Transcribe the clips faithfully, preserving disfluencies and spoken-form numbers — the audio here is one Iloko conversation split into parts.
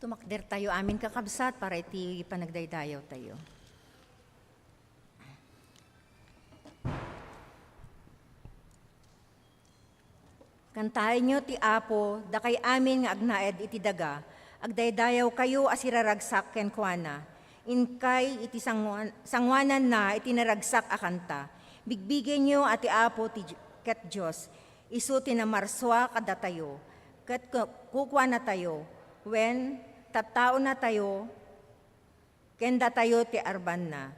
Tumakder tayo amin, kakabsat, para iti panagdaydayaw tayo. Kantaenyo ti Apo, dakay amin nga agnaed iti daga, agdaydayaw kayo a siraragsak kenkuana. Inkay iti sanguan-, sanguananna iti naragsak a kanta. Bigbigenyo a ti Apo ti Di-, ket Dios, isu ti namarsua kadatayo, ket ku-, kukuanatayo, wen, tattaonatayo, ken datayo ti arbanna.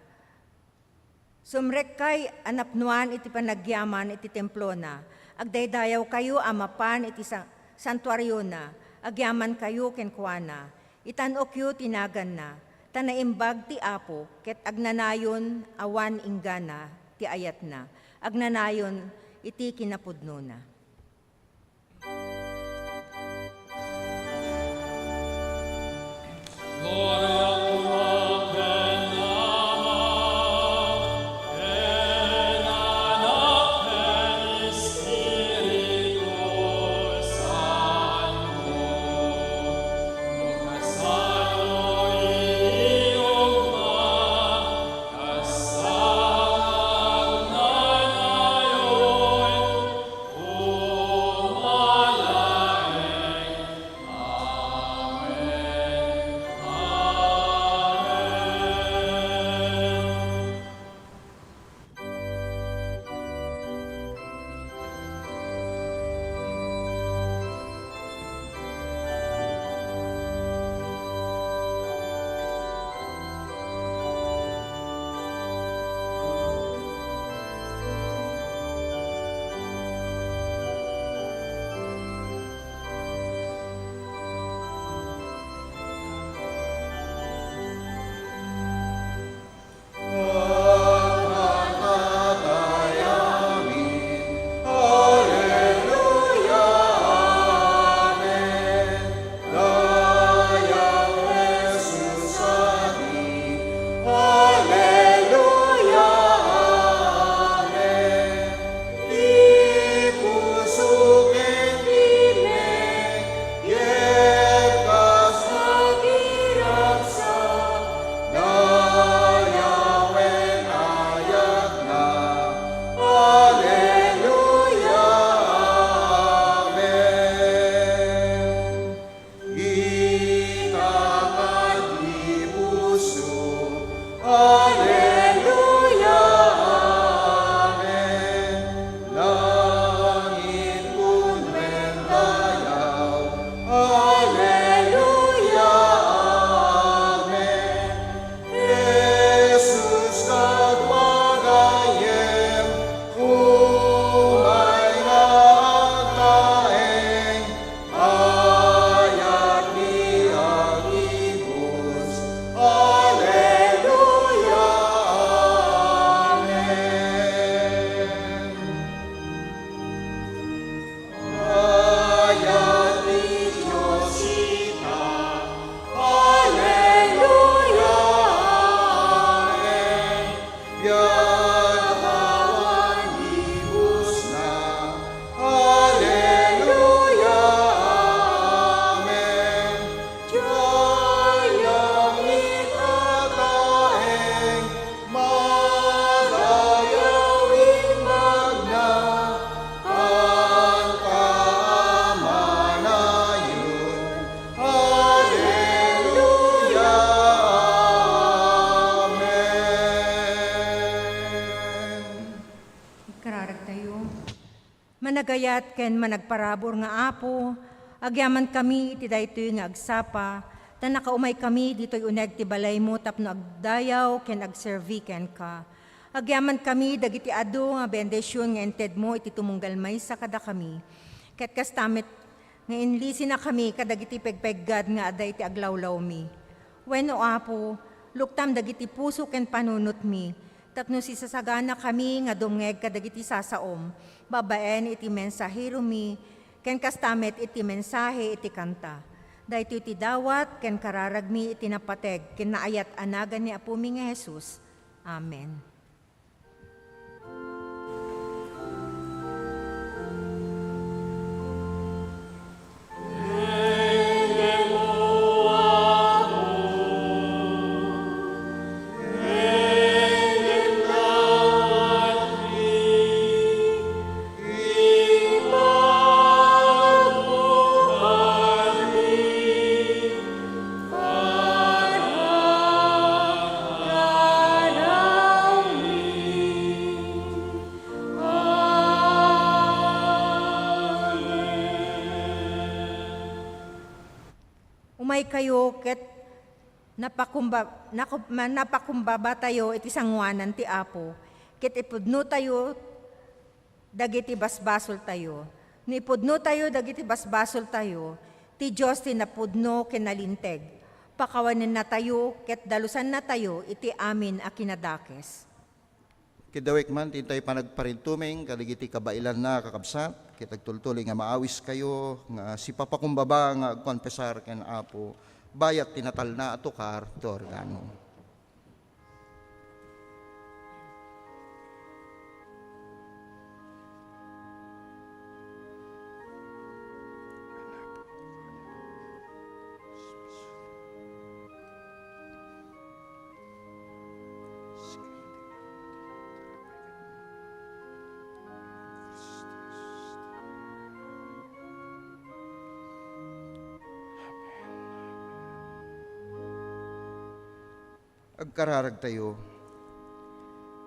Sumrekkay a napnoan iti panagyaman iti templona. Agdaydayaw kayo a mapan iti sa-, santuariona. Agyaman kayo kenkuana. Itan-okyo ti naganna. Ta naimbag ti Apo, ket agnanayon awan inggana ti ayatna. Agnanayon iti kinapudnona. Ita nga di puso. Alleluia, amen. Langit punuen dayaw. Alleluia, amen. Jesus, kadua gayem, umay nga agtaeng, ayat ti agibus. Alleluia, amen. Ayat ti Dios ita. Alleluia, amen. Biag awan gibusna. Alleluia, amen. Dayang ikataeng, madayaw imbagna, kanta a manayon. Alleluia, amen. Ikararag tayo. Managayat ken managparabur nga Apo, agyamankami iti daytoy nga agsapa, ta nakaumaykami ditoy uneg ti balaymo tapno agdayaw ken agserbi kenka. Agyamankami dagiti adu nga bendision nga intedmo iti tumunggal maysa kadakami. Ket kasta met nga inlisinakami kadagiti pegpeggad nga adda iti aglawlawmi. Wen, O Apo, luktam dagiti puso ken panunotmi, tapno sisasaganakami nga dumngeg kadagiti sasaom, babaen iti mensaheromi, ken kasta met iti mensahe iti kanta. Daytoy ti dawat ken kararagmi iti napateg ken naayat a nagan ni Apomi nga Jesus. Amen. Maykayo ket napakumba-, nakup-, ma-, napakumbabatayo iti sangoanan ti Apo, ket ipudnotayo dagiti basbasoltayo. No ipudnotayo dagiti basbasoltayo, ti Dios ti napudno ken nalinteg. Pakawanennatayo ket dalusannatayo iti amin a kinadakes. Ket dawek man ti intay panagparintumeng kadagiti kabaelanna, kakabsat, ket agtultuloy nga maawiskayo nga sipapakumbaba nga agkonfesar ken Apo, bayat ti natalna a tukar ti organo. Agkararagtayo.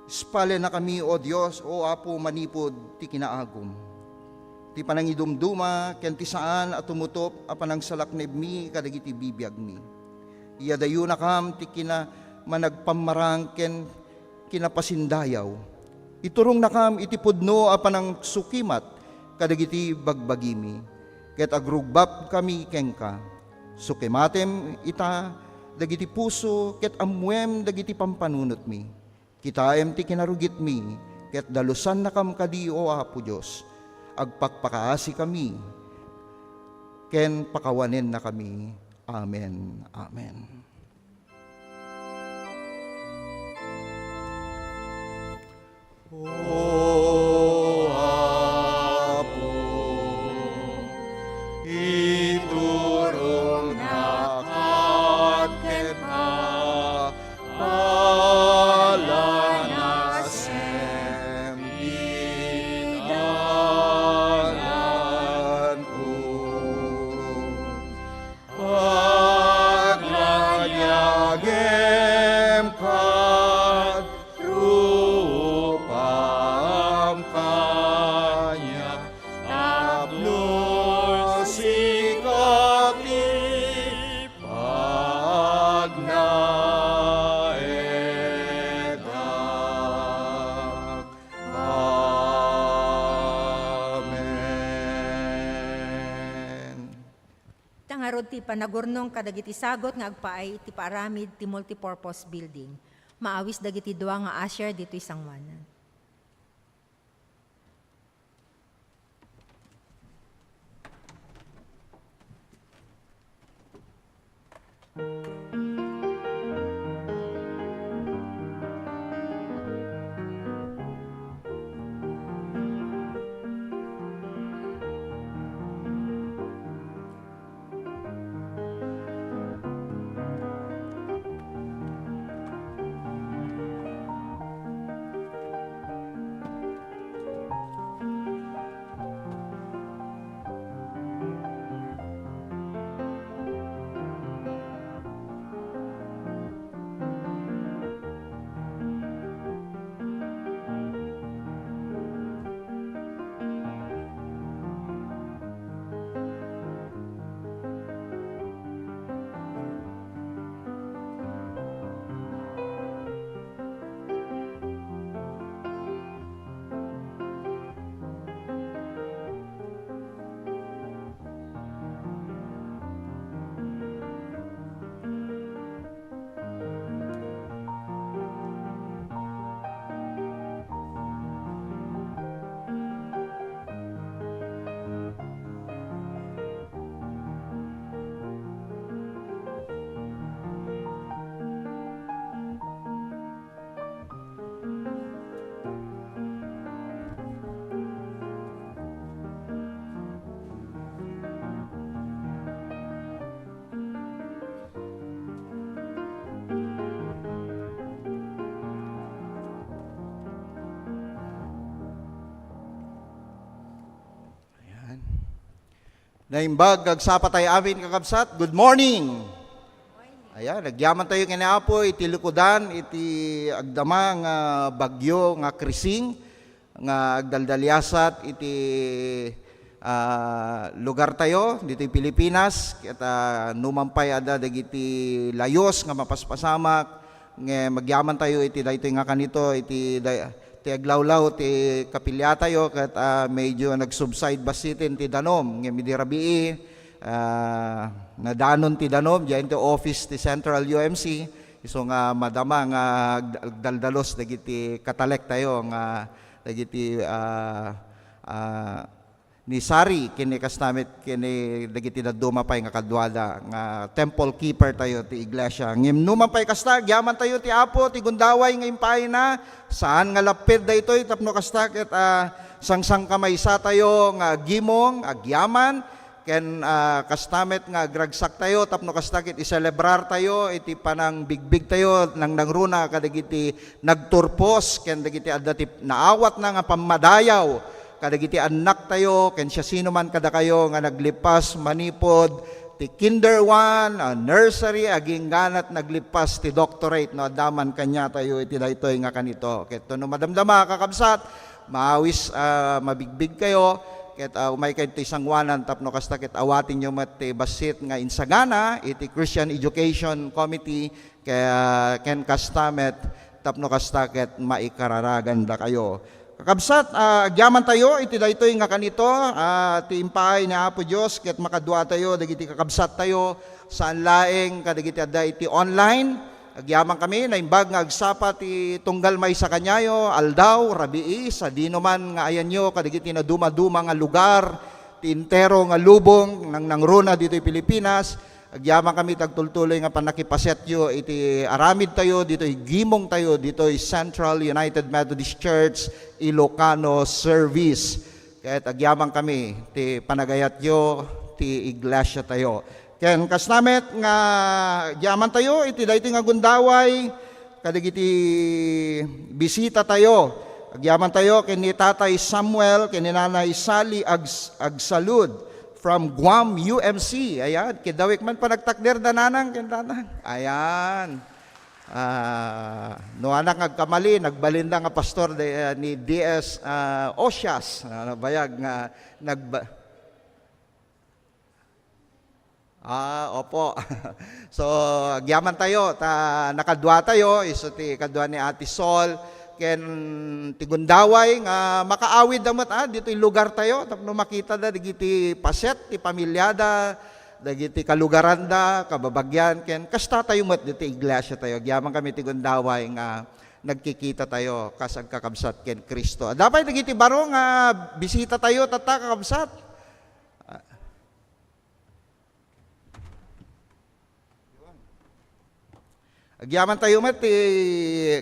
Ispalennakami, O Dios, O Apo, manipud ti kinaagum. Ti panangidumduma ken ti saan a tumutop a panangsalaknibmi kadagiti bibiagmi. Iyadayonakam ti kinamanagpammarang ken kinapasindayaw. Iturongnakam iti pudno a panangsukimat kadagiti bagbagimi, ket agrugbabkami kenka. Sukimatem ita dagiti puso ket ammoem dagiti pampanunotmi. Kitaem ti kinarugitmi, ket dalusannakam kadi, O Apo Dios. Agpakpakaasikami ken pakawanennakami. Amen. Amen. O Apo, iturongnak kenka, palanasem ti dalanko. Paglaliagem kad rupam kaniak, tapno sika ti pagnaedak. Amen. Ta ngarud ti panagurnong kadagiti sagut nga agpaay iti paaramid ti multipurpose building. Maawis dagiti dua nga usher ditoy sangoanan. Ayan. Naimbag, agsapa tayo amin, kakabsat. Good morning! Ayan, nagyaman tayo ken Apo iti lukodan, iti agdama nga bagyo nga Krising, nga agdaldaliasat iti, ah, lugartayo ditoy Pilipinas, ket, ah, numan pay adda dagiti layus nga mapaspasamak, ngem agyamantayo iti daytoy nga kanito, iti day-, ti aglawlaw ti kapiliatayo, ket, ah, medyo nag-subside bassiten ti danum, ngem idi rabii, ah, nadanon ti danum, diay ti office ti Central U M C, isu nga madama nga agdaldalus dagiti katalektayo nga dagiti, ah, ah, ni Sari ken ni kasta met ken ni dagiti dadduma pay nga kaduada nga temple keeper tayo ti iglesia. Ngem numan pay kasta, agyaman tayo ti Apo ti gundaway nga impaayna. Saan nga lapped daytoy tapno kasta ket, ah, sangsangkamaysa tayo nga agimong, agyaman, ken, ah, kasta met nga agragsak tayo tapno kasta ket iselebrar tayo iti panangbigbig tayo nangnangruna kadagiti nagturpos ken dagiti adda ti naawatna nga pammadayaw kadagiti annaktayo ken siasinoman kadakayo nga naglippas manipud ti kinder one, ah, nursery, agingganat naglippas ti doctorate no adda man kaniatayo iti daytoy nga kanito. Ket no madamdama, kakabsat, maawis, ah, mabigbig kayo, ket, ah, umay kayo ti sanguanan tapno kasta ket awatenyo met ti bassit nga insagana iti Christian Education Committee, kaya ken kasta met tapno kasta ket maikararagandakayo. Kakabsat, ah, agyamantayo iti daytoy nga kanito, ah, ti impaay ni Apo Dios ket makaduatayo dagiti kakabsattayo saan laeng kadagiti adda iti online. Agyamankami, naimbag nga agsapa ti tunggal maysa kaniayo, aldaw, rabii, sadinoman nga ayanyo kadagiti nadumaduma nga lugar ti entero nga lubong nangnangruna ditoy Pilipinas. Agyamankami ti agtultuloy nga pannakipasetyo iti aramidtayo ditoy gimongtayo ditoy Central United Methodist Church Ilocano Service. Ket agyamankami ti panagayatyo ti iglesiatayo. Ken kasta met nga agyamantayo iti daytoy nga gundaway kadagiti bisitatayo. Agyamantayo ken ni Tatay Samuel ken ni Nanay Sally Ags-, Agsalud from Guam U M C. Ayan, kidawek man panagtakder da nanang ken nanang. Ayan. Ah, no anak nga agkamali, nagbalinda nga pastor de, ah, ni D S, ah, Osias. Ah, nabayag nga nagba-, Ah, opo. So, agyamantayo, ta nakaduatayo, isu ti kadua ni Ate Sol, ken ti gundaway nga makaawidda met, ah, ditoy lugartayo, tapno makitada dagiti paset ti pamiliada, dagiti kalugaranda, kababagian, ken kastatayo met ditoy iglesiatayo. Agyamankami ti gundaway nga nagkikitatayo kas agkakabsat ken Cristo. Adda pay dagiti baro nga bisitatayo, tatta, kakabsat. Agyamantayo met ti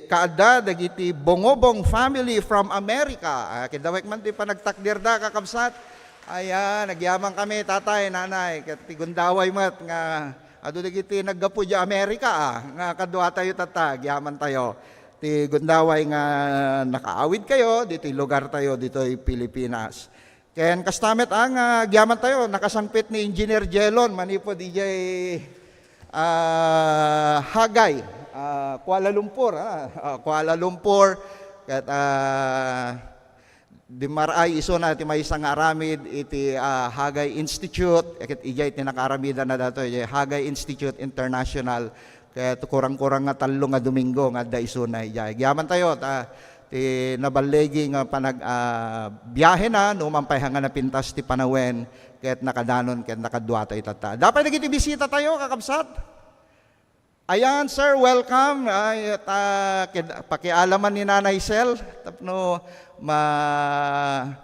kaadda dagiti Bongobong family from America. Ah, kidawek man ti panagtakderda, kakabsat. Ayan, agyamankami, tatay, nanay, ket ti gundaway met nga adu dagiti naggapu idiay America, ah, nga kaduatayo tatta, agyamantayo. Ti gundaway nga nakaawidkayo ditoy lugartayo, ditoy Pilipinas. Ken kasta met, ah, nga agyamantayo, nakasangpet ni Engineer Jelon manipud idiay, ah, Hagay, ah, Kuala Lumpur, ah, ah, Kuala Lumpur, ket, ah, dimmaray isuna ti maysa nga aramid iti, ah, Hagay Institute, ket idiay ti nakaaramidanna datoy, idiay Hagay Institute International. Ket kurang-kurang nga tallo nga Domingo nga adda isuna idiay. Agyamantayo, ta, ti naballigi nga panag-, ah, biahena, numan pay nga napintas ti panawen, ket nakadanon, ket nakaduatayo tatta. Adda pay dagiti bisitatayo, kakabsat. Ayan, sir, welcome. Ay, ta, ked-, pakialaman ni Nanay Sel, tapno ma-,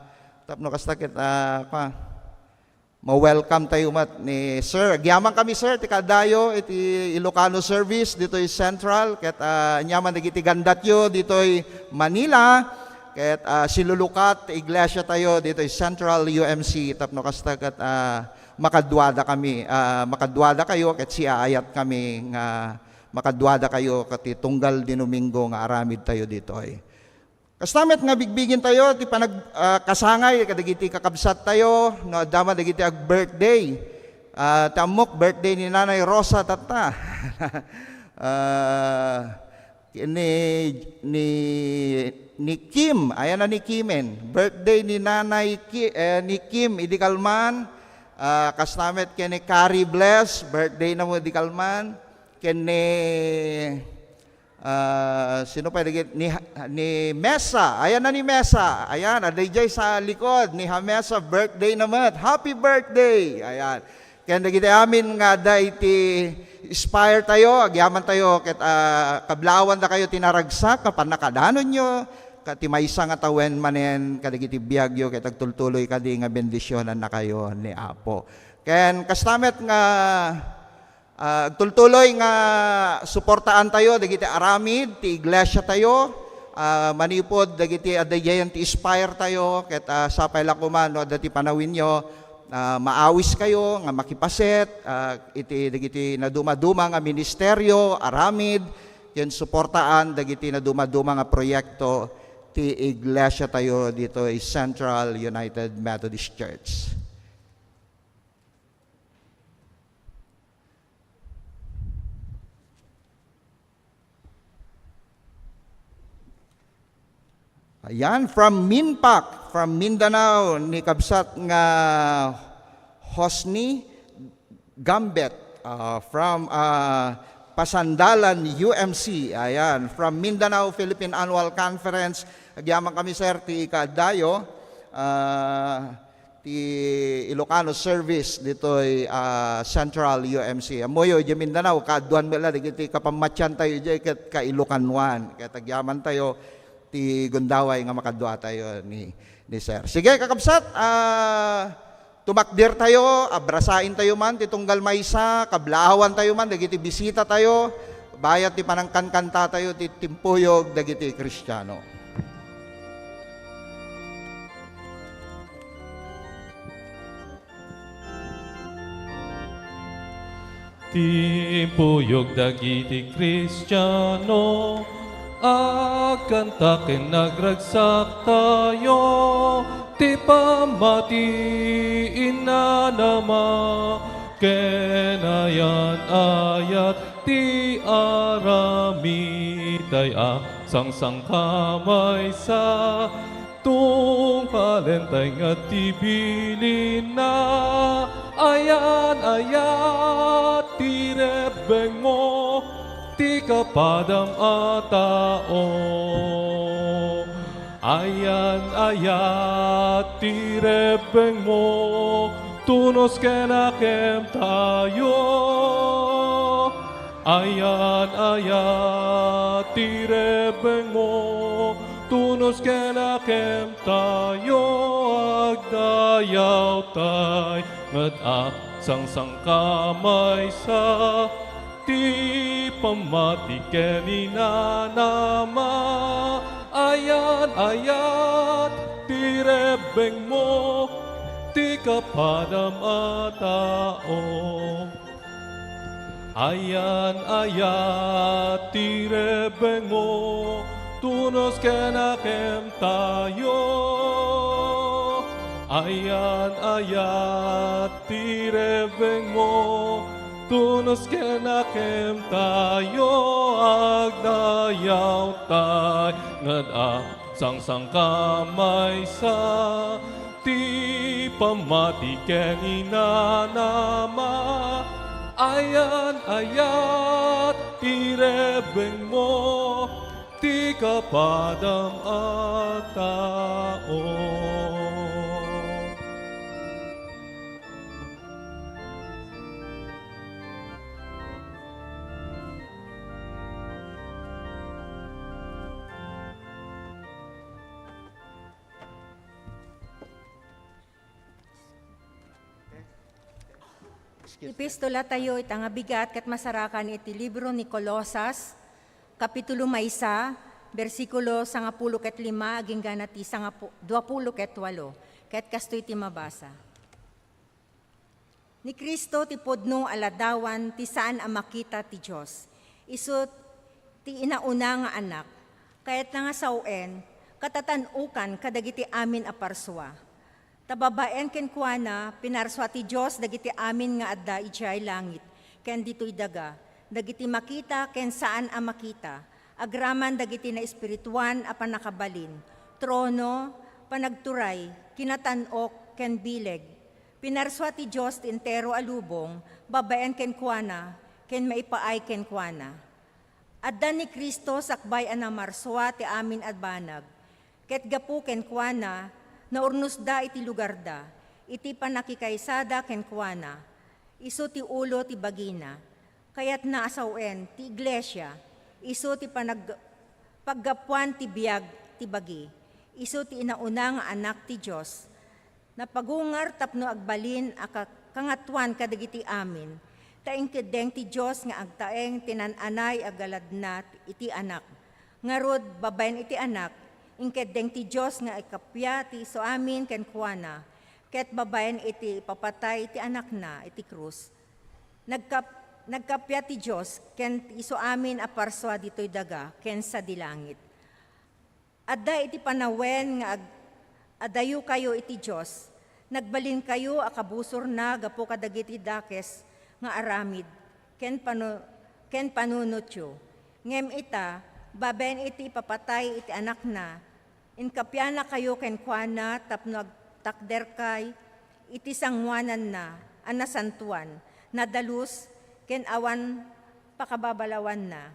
tapno kasta ket, ah, pa, ma-welcome tayo met ni Sir. Agyamankami, sir, ti kaadayo iti Ilocano service ditoy Central, ket, ah, aniaman dagiti gandatyo ditoy Manila, ket, ah, silulukat ti iglesiatayo ditoy Central U M C, tapno kasta ket, ah, makaduadakami, ah, makaduadakayo, ket siaayatkami nga makaduadakayo ket ti tunggal ti Domingo nga aramidtayo ditoy. Kasta met nga bigbigintayo ti panag-, ah, kasangay kadagiti kakabsattayo no adda man dagiti ag-birthday. Ah, ti ammok, birthday ni Nanay Rosa tatta. Ah, ni, ni, ni Kim, ayan na ni Kimen. Birthday ni Nanay Ki-, eh, ni Kim idi kalman. Ah, kasna met ken ni Kari Bless, birthday na mo idi kalman. Ken ni, ah, sino pa? Ni, ni Mesa. Ayan na ni Mesa. Ayan, adda idiay sa likod ni Hamesa, birthday na met. Happy birthday! Ayan. Ken dagiti amin nga adda iti Inspire tayo, agyaman tayo, ket, ah, kablaawan dakayo ti naragsak nga pannakadanonyo, ket ti maysa nga tawen manen kadagiti biagyo, ket agtultuloy kadi nga bendisionannakayo ni Apo. Ken kasta met nga, ah, agtultuloy nga suportaan tayo dagiti aramid ti iglesia tayo, ah, manipud dagiti adda idiayen ti Inspire tayo, ket, ah, sapay la koma no adda ti panawinyo, ah, maawis kayo nga makipaset, ah, iti dagiti nadumaduma nga ministerio, aramid, ken suportaan dagiti nadumaduma nga proyekto ti iglesia tayo ditoy Central United Methodist Church. Ayan, from Minpac, from Mindanao, ni kabsat nga Hosni Gambet, ah, from, ah, Pasandalan, U M C. Ayan, from Mindanao Philippine Annual Conference. Agyaman kami, sir, ti ikaaddayo. Ah, ti Ilocano service ditoy, ah, Central U M C. Ammoyo, idiay Mindanao, kaaduan met la dagiti kapammatian tayo idiay ket ka-Ilocanoan. Ket agyaman tayo ti gundaway nga makadua tayo ni, ni Sir. Sige, kakabsat, ah, tumakder tayo, abrasain tayo man ti tunggal maysa, kablaawan tayo man dagiti bisita tayo, bayat ti panangkankanta tayo ti timpuyog dagiti Kristiano. Timpuyog dagiti Kristiano, agkanta ken agragsak tayo, ti pammati inanama, ken ayan-ayat ti aramid, tay a sangsangkamaysa. Tungpalentay nga ti bilinna, ayan-ayat ti rebbengmo, ti kapadam a tao. Ayan-ayat ti rebbengmo, tunos ken akem tayo. Ayan-ayat ti rebbengmo, tunos ken akem tayo, agdayawtay, nged a sangsangkamaysa, ti pammati ken inanama. Ayan-ayat ti rebbengmo, ti kapadam a tao. Ayan-ayat ti rebbengmo, tunos ken akem tayo. Ayan-ayat ti rebbengmo, tunos ken akem tayo, agdayawtay, nged a sangsangkamaysa, ti pammati ken inanama. Ayan-ayat ti rebbengmo, ti kapadam a tao. Epistola tayo ita nga bigat ket masarakan iti libro ni Colosas, kapitulo maysa, bersikulo sangapulo ket lima agingga na ti sangapu-, duapulo ket walo. Ket kastoy ti mabasa. Ni Cristo ti pudno a ladawan ti saan a makita ti Dios. Isu ti inauna nga Anak. Kayatna nga sao-en, katatan-okan kadagiti amin a parsua. Ta babaen kenkuana, pinarsua ti Dios dagiti amin nga adda idiay langit ken ditoy daga, dagiti makita ken saan a makita, agraman dagiti naespirituan a pannakabalin, trono, panagturay, kinatan-ok, ken bileg. Pinarsua ti Dios ti entero a lubong babaen kenkuana ken maipaay kenkuana. Adda ni Cristo sakbay a namarsua ti amin a banag, ket gapu kenkuana, naurnusda iti lugarda, iti pannakikaysada kenkuana. Isu ti ulo ti bagina. Kayatna a sawen ti iglesia, isu ti panag-, paggapuan ti biag ti bagi, isu ti inauna nga Anak ti Dios. Napagungar tapno agbalin a ka-, kangatoan kadagiti amin, ta inkeddeng ti Dios nga agtaeng ti naan-anay a galadna iti Anak. Ngarud, babaen iti Anak, inkeddeng ti Dios nga ikappia ti isu amin kenkuana, ket babaen iti ipapatay ti Anakna iti krus, nagkap-, nagkappia ti Dios ken ti isu amin a parsua ditoy daga ken sadi langit. Adda iti panawen nga ag-, adayokayo iti Dios, nagbalinkayo a kabusorna gapu kadagiti dakes nga aramid ken panu-, ken panunotyo. Ngem ita, babaen iti ipapatay iti Anakna, inkappianakayo kenkuana tapno agtakderkay iti sangoananna a nasantoan, nadalus, ken awan pakababalawanna.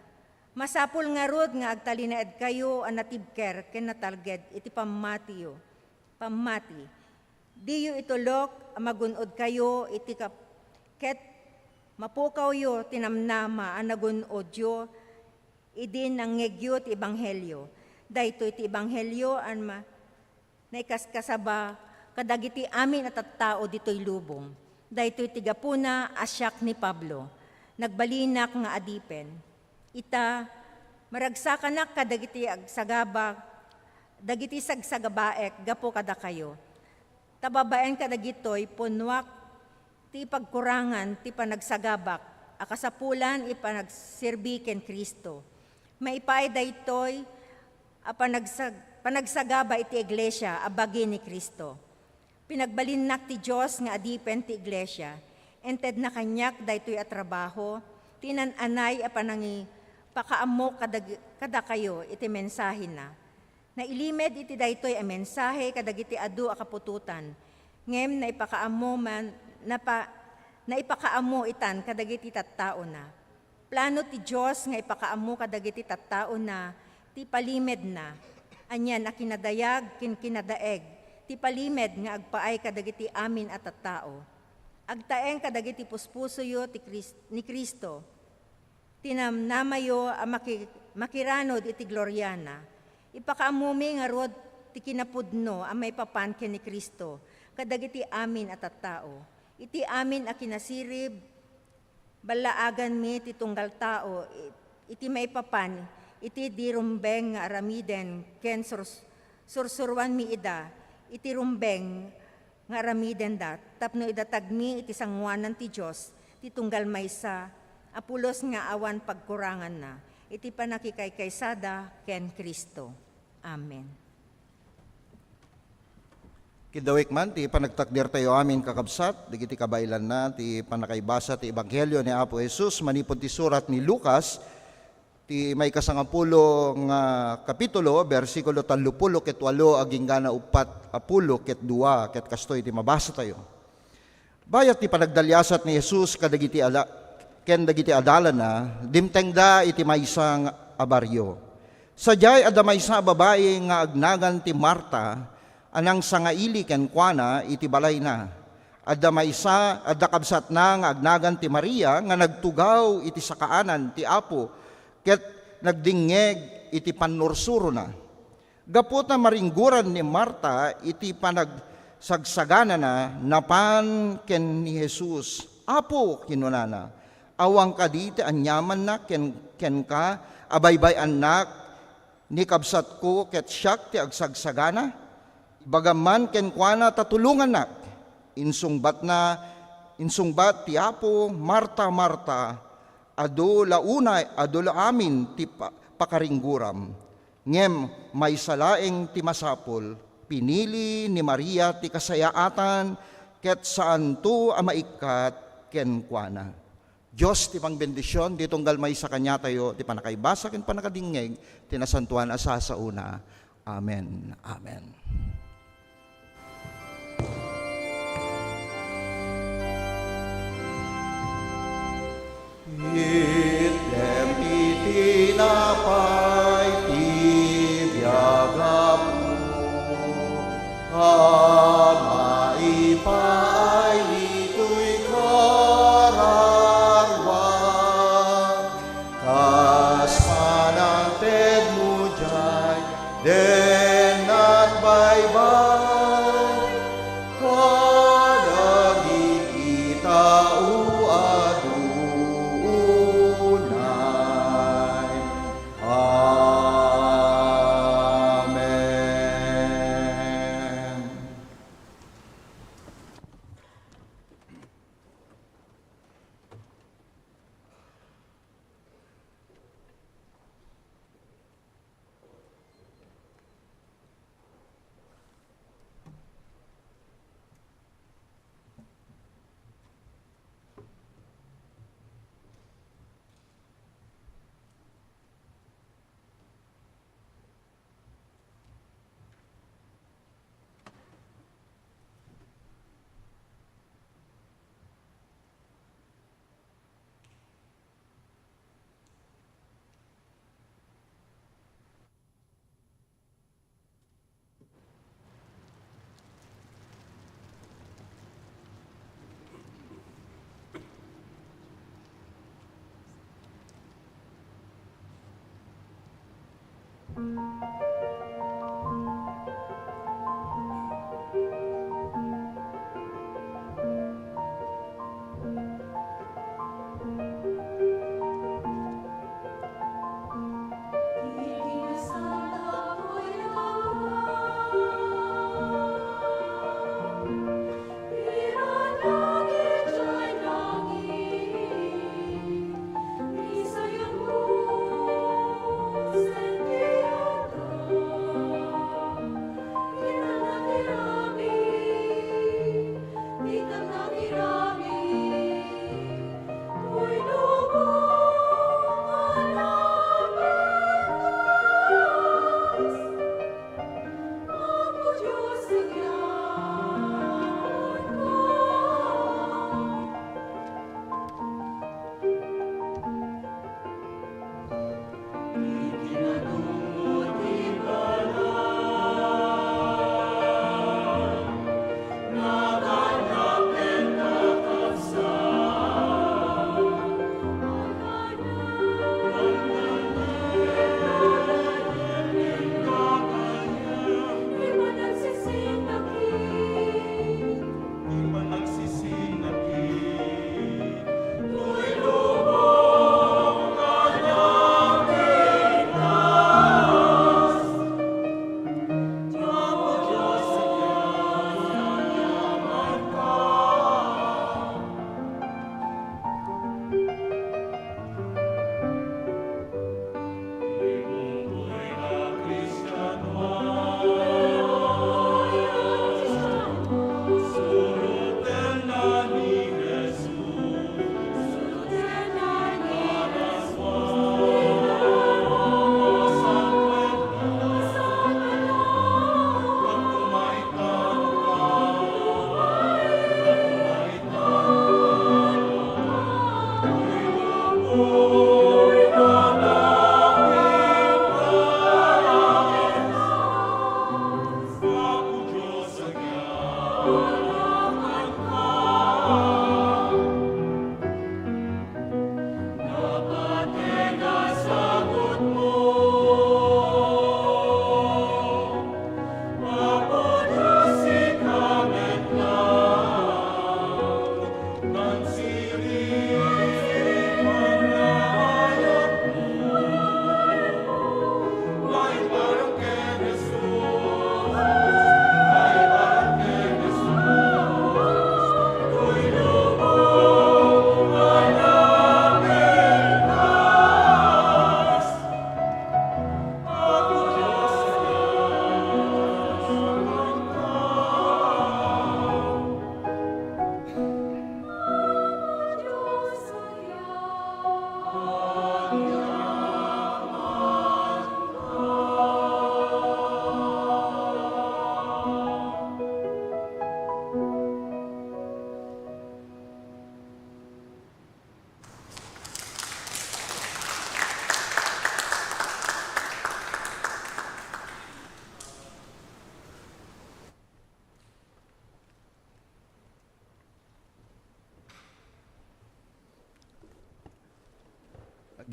Masapul ngarud nga agtalinaedkayo a natibker ken natalged iti pammatiyo, pammati. Diyo itulok a magun-odkayo iti kap-, ket mapukawyo ti namnama a nagun-odyo idi nangngegyo ti ebanghelio. Daytoy ti ebanghelio a ma-, naikaskasaba kadagiti amin a tattao ditoy lubong. Daytoy ti gapuna a siak ni Pablo, nagbalinak nga adipen. Ita, maragsakanak kadagiti agsagaba-, dagiti sagsagabaek gapu kadakayo. Ta babaen kadagitoy, punnoak ti pagkurangan ti panagsagabak a kasapulan iti panagserbi ken Cristo. Maipaay daytoy a panagsag-, panagsagaba iti iglesia a bagi ni Cristo. Pinagbalinnak ti Dios nga adipen ti iglesia. Intedna kaniak daytoy a trabaho, ti naan-anay a panangipakaammo kadag-, kadakayo iti mensahena. Nailimed iti daytoy a mensahe kadagiti adu a kaputotan, ngem naipakaammo man, napa-, naipakaammo itan kadagiti tattaona. Plano ti Dios nga ipakaammo kadagiti tattaona ti palimedna, anian a kinadayag ken kinadaeg ti palimed nga agpaay kadagiti amin a tattao. Agtaeng kadagiti puspusoyo ti Kris-, ni Cristo, ti namnamayo a maki-, makiranod iti gloriana. Ipakaammomi ngarud ti kinapudno a maipapan ken ni Cristo kadagiti amin a tattao. Iti amin a kinasirib, ballaaganmi ti tunggal tao i-, iti maipapan iti di rumbeng nga aramiden ken surs-, sursuroanmi ida iti rumbeng nga aramidenda tapno idatagmi iti sangoanan ti Dios ti tunggal maysa a pulos nga awan pagkuranganna iti pannakikaykaysada ken Cristo. Amen. Kidawik man ti panagtakdertayo amin, kakabsat, dagiti kabaelanna ti pannakaibasa ti Ebanghelio ni Apo Jesus manipud ti surat ni Lucas, ti maikasangapulo nga kapitulo, bersikulo tallopulo ket walo agingga na uppat a pulo ket dua, ket kastoy ti mabasatayo. Bayat ti panagdaliasat ni Jesus kadagiti ada-, ken dagiti adalanna, dimtengda iti maysa nga, a barrio. Sadiay, adda maysa a babai nga agnagan ti Marta a nangsangaili kenkuana iti balayna. Adda maysa, adda kabsatna nga agnagan ti Maria nga nagtugaw iti sakaanan ti Apo ket nagdingngeg iti pannursurona. Gapu ta maringguran ni Marta iti panagsagsaganana, napan ken ni Jesus. "Apo," kinunana, "awan kadi ti aniamanna ken-, kenka a baybay-annak ni kabsatko ket siak ti agsagsagana? Ibagam man kenkuana ta tulongannak." Insungbatna, insungbat ti Apo, "Marta, Marta, adu la unay, adu la amin ti pa-, pakaringguram. Ngem maysa laeng ti masapul, pinili ni Maria ti kasayaatan, ket saanto a maikkat kenkuana." Dios ti pangbendision, di tunggal maysa kaniatayo ti pannakaibasa ken pannakadingngeg ti nasantoan a sasaona. Amen. Amen. Itdem ti tinapay ti biag, Apo, a maipaay ditoy kararua, kas panangtedmo diay den nagbaybay kadagiti tao a dunay. Amen.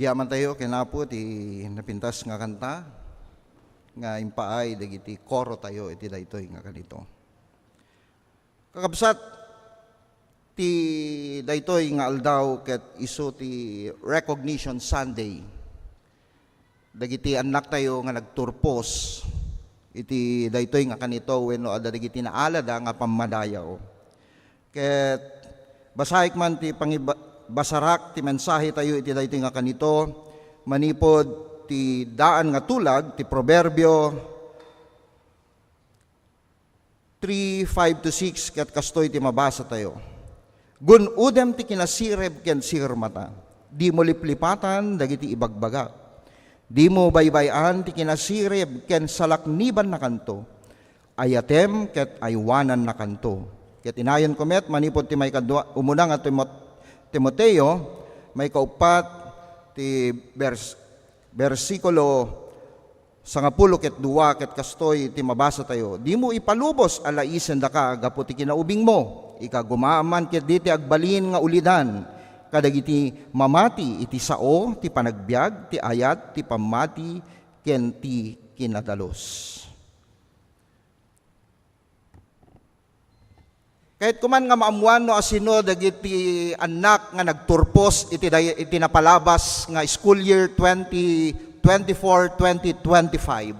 Agyamantayo ken Apo ti napintas nga kanta nga impaay dagiti korotayo iti daytoy nga kanito. Kakabsat, ti daytoy nga aldaw ket isu ti Recognition Sunday dagiti annaktayo nga nagturpos iti daytoy nga kanito wenno adda dagiti naalada nga pammadayaw. Ket basaek man ti pangiba-, basarak ti mensahetayo iti daytoy nga kanito manipud ti daan nga tulag ti Proverbio three, five to six, ket kastoy ti mabasatayo. Gun-odem ti kinasirib ken sirmata. Dimo liplipatan dagiti ibagbagak. Dimo baybay-an ti kinasirib ken salaknibannakanto. Ayatem ket aywanannakanto. Ket inayonko met manipud ti maikadua, umuna nga Timot-, Timoteo, maikauppat ti bers-, bersikulo sangapulo ket dua, ket kastoy ti mabasatayo, "Dimo ipalubos a laisendaka gapu ti kinaubingmo. Ikagumaam man ketdi ti agbalin nga ulidan kadagiti mamati iti sao ti panagbiag, ti ayat, ti pammati, ken ti kinadalus." Kayatko man nga maammuan no asino dagiti annak nga nagturpos iti day-, iti napalabas nga school year twenty twenty-four, twenty twenty-five.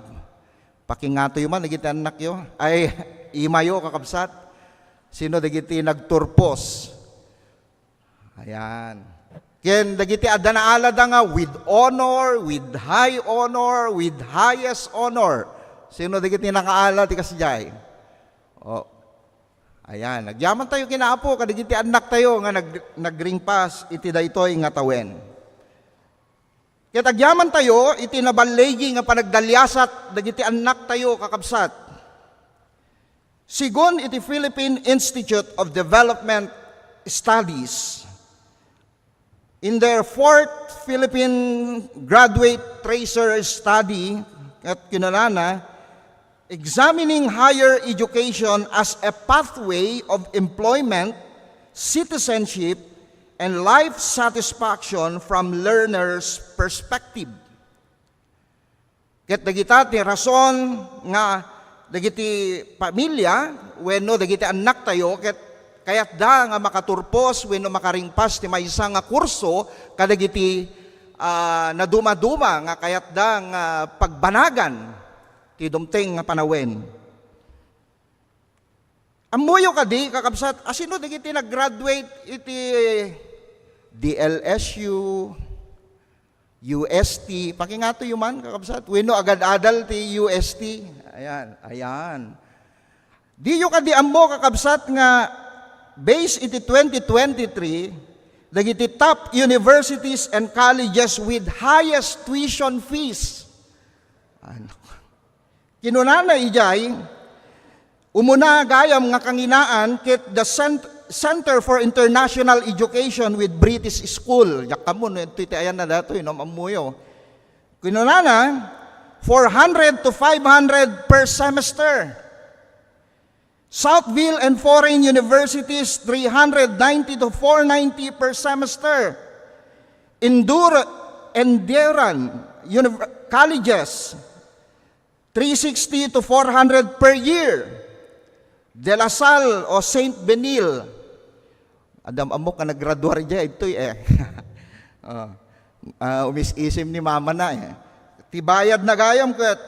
Pakingatoyo man dagiti annakyo. Ay, imayo, kakabsat. Sino dagiti nagturpos? Ayan. Ken dagiti adda naalada nga with honor, with high honor, with highest honor. Sino dagiti nakaalad ti kasdiay? Oh. Ayan, agyamantayo ken Apo kadagiti annaktayo nga nag-, nagringpas iti daytoy nga tawen. Ket agyamantayo iti naballigi nga panagdaliasat dagiti annaktayo, kakabsat. Sigun iti Philippine Institute of Development Studies, in their fourth Philippine Graduate Tracer Study, ket kinunana, "Examining higher education as a pathway of employment, citizenship, and life satisfaction from learner's perspective." Ket dagita ti rason nga dagiti pamilia wenno dagiti annaktayo ket kayatda nga makaturpos wenno makaringpas ti maysa nga kurso kadagiti, ah, nadumaduma nga kayatda nga pagbanagan ti dumteng nga panawen. Ammoyo kadi, kakabsat, asino dagiti nag-graduate iti D L S U, U S T? Pakingatoyo man, kakabsat. Wenno agad-adal ti U S T. Ayan, ayan. Diyo kadi ammo, kakabsat, nga based iti twenty twenty-three, dagiti top universities and colleges with highest tuition fees. Ano? Kinunana idiay, umuna gayam nga kanginaan ket the Cent-, Center for International Education with British School. Diak ammo no iti ayanna datoy, no, ammoyo. Kinunana, four hundred to five hundred per semester. Southville and foreign universities, three hundred ninety to four ninety per semester. Endur-, Enduran Univ-, colleges, three sixty to four hundred per year. De La Salle o Saint Benil. Adda ammok nga naggraduar diay, ditoy, eh. Oh. Ah, umis-isim ni mama na, eh. Ti bayad na gayam ket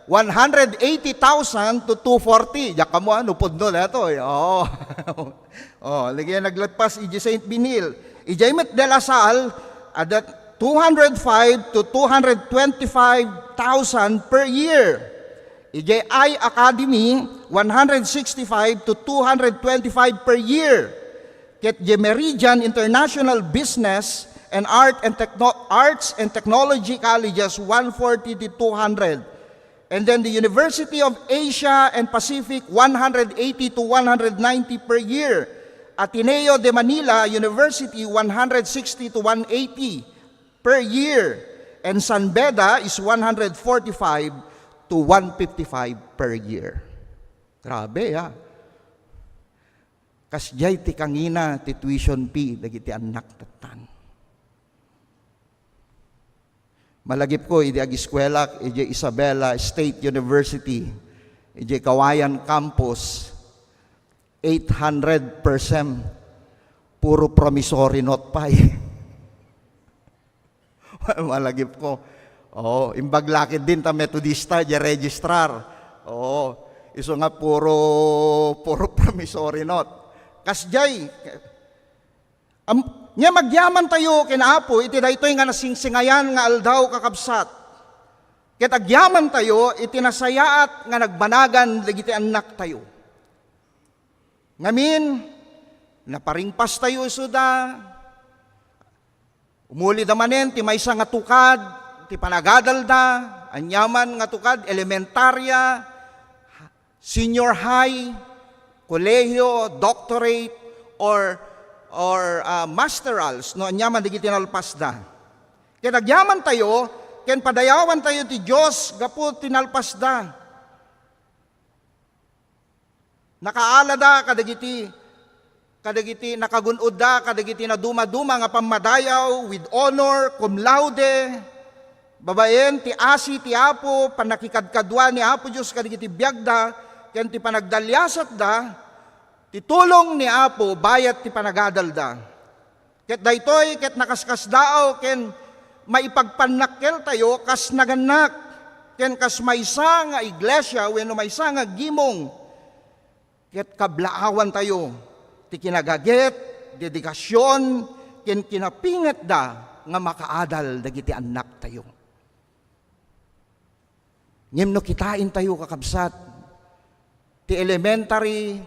one hundred eighty thousand to two forty. Diak ammo, ah, no pudno daytoy. Oo. Oh, lagi naglagpas idiay Saint Benil. Idiay met De La Salle, adda two hundred five to two hundred twenty-five thousand per year. Idiay iAcademy, one hundred sixty-five to two hundred twenty-five per year. Ket idiay Meridian International Business and Art and Techno-, Arts and Technology Colleges, one forty to two hundred. And then the University of Asia and Pacific, one hundred eighty to one hundred ninety per year. Ateneo de Manila University, one hundred sixty to one eighty per year. And San Beda is one hundred forty-five to one fifty-five per year. Grabe, ah. Kasdiay ti kangina ti tuition fee dagiti annak tattan. Malagipko idi agiskuelak idiay Isabela State University, idiay Cauayan Campus, eight hundred percent, puro promissory note pay. Malagipko. Oo, imbag la ketdin ta Metodista, idiay registrar. Oo, isu nga puro, puro promissory note. Kasdiay, Am-, ngem agyamantayo ken Apo iti daytoy nga nasingsingayan nga aldaw, kakabsat. Ket agyamantayo iti nasayaat nga nagbanagan dagiti annaktayo. Ngamin, naparingpastayo isuda, umulida manen ti maysa nga tukad ti panagadalda, aniaman nga tukad, elementarya, senior high, kolehiyo, doctorate, or, or, ah, masterals, no aniaman dagiti nalpasda. Ket agyamantayo, ken padayawantayo ti Dios gapu ti nalpasda. Nakaalada kadagiti, kadagiti nakagun-odda kadagiti nadumaduma nga pammadayaw with honor, cum laude, babaen ti asi ti Apo, pannakikadkadua ni Apo Dios kadagiti biagda, ken ti panagdaliasatda, ti tulong ni Apo bayat ti panagadalda. Ket daytoy ket nakaskasdaaw ken maipagpannakkeltayo kas nagannak, ken kas maysa nga iglesia wenno maysa nga gimong. Ket kablaawantayo ti kinagaget, dedikasion, ken kinapingetda nga makaadal dagiti annaktayo. Ngem no kitaentayo, kakabsat, ti elementary,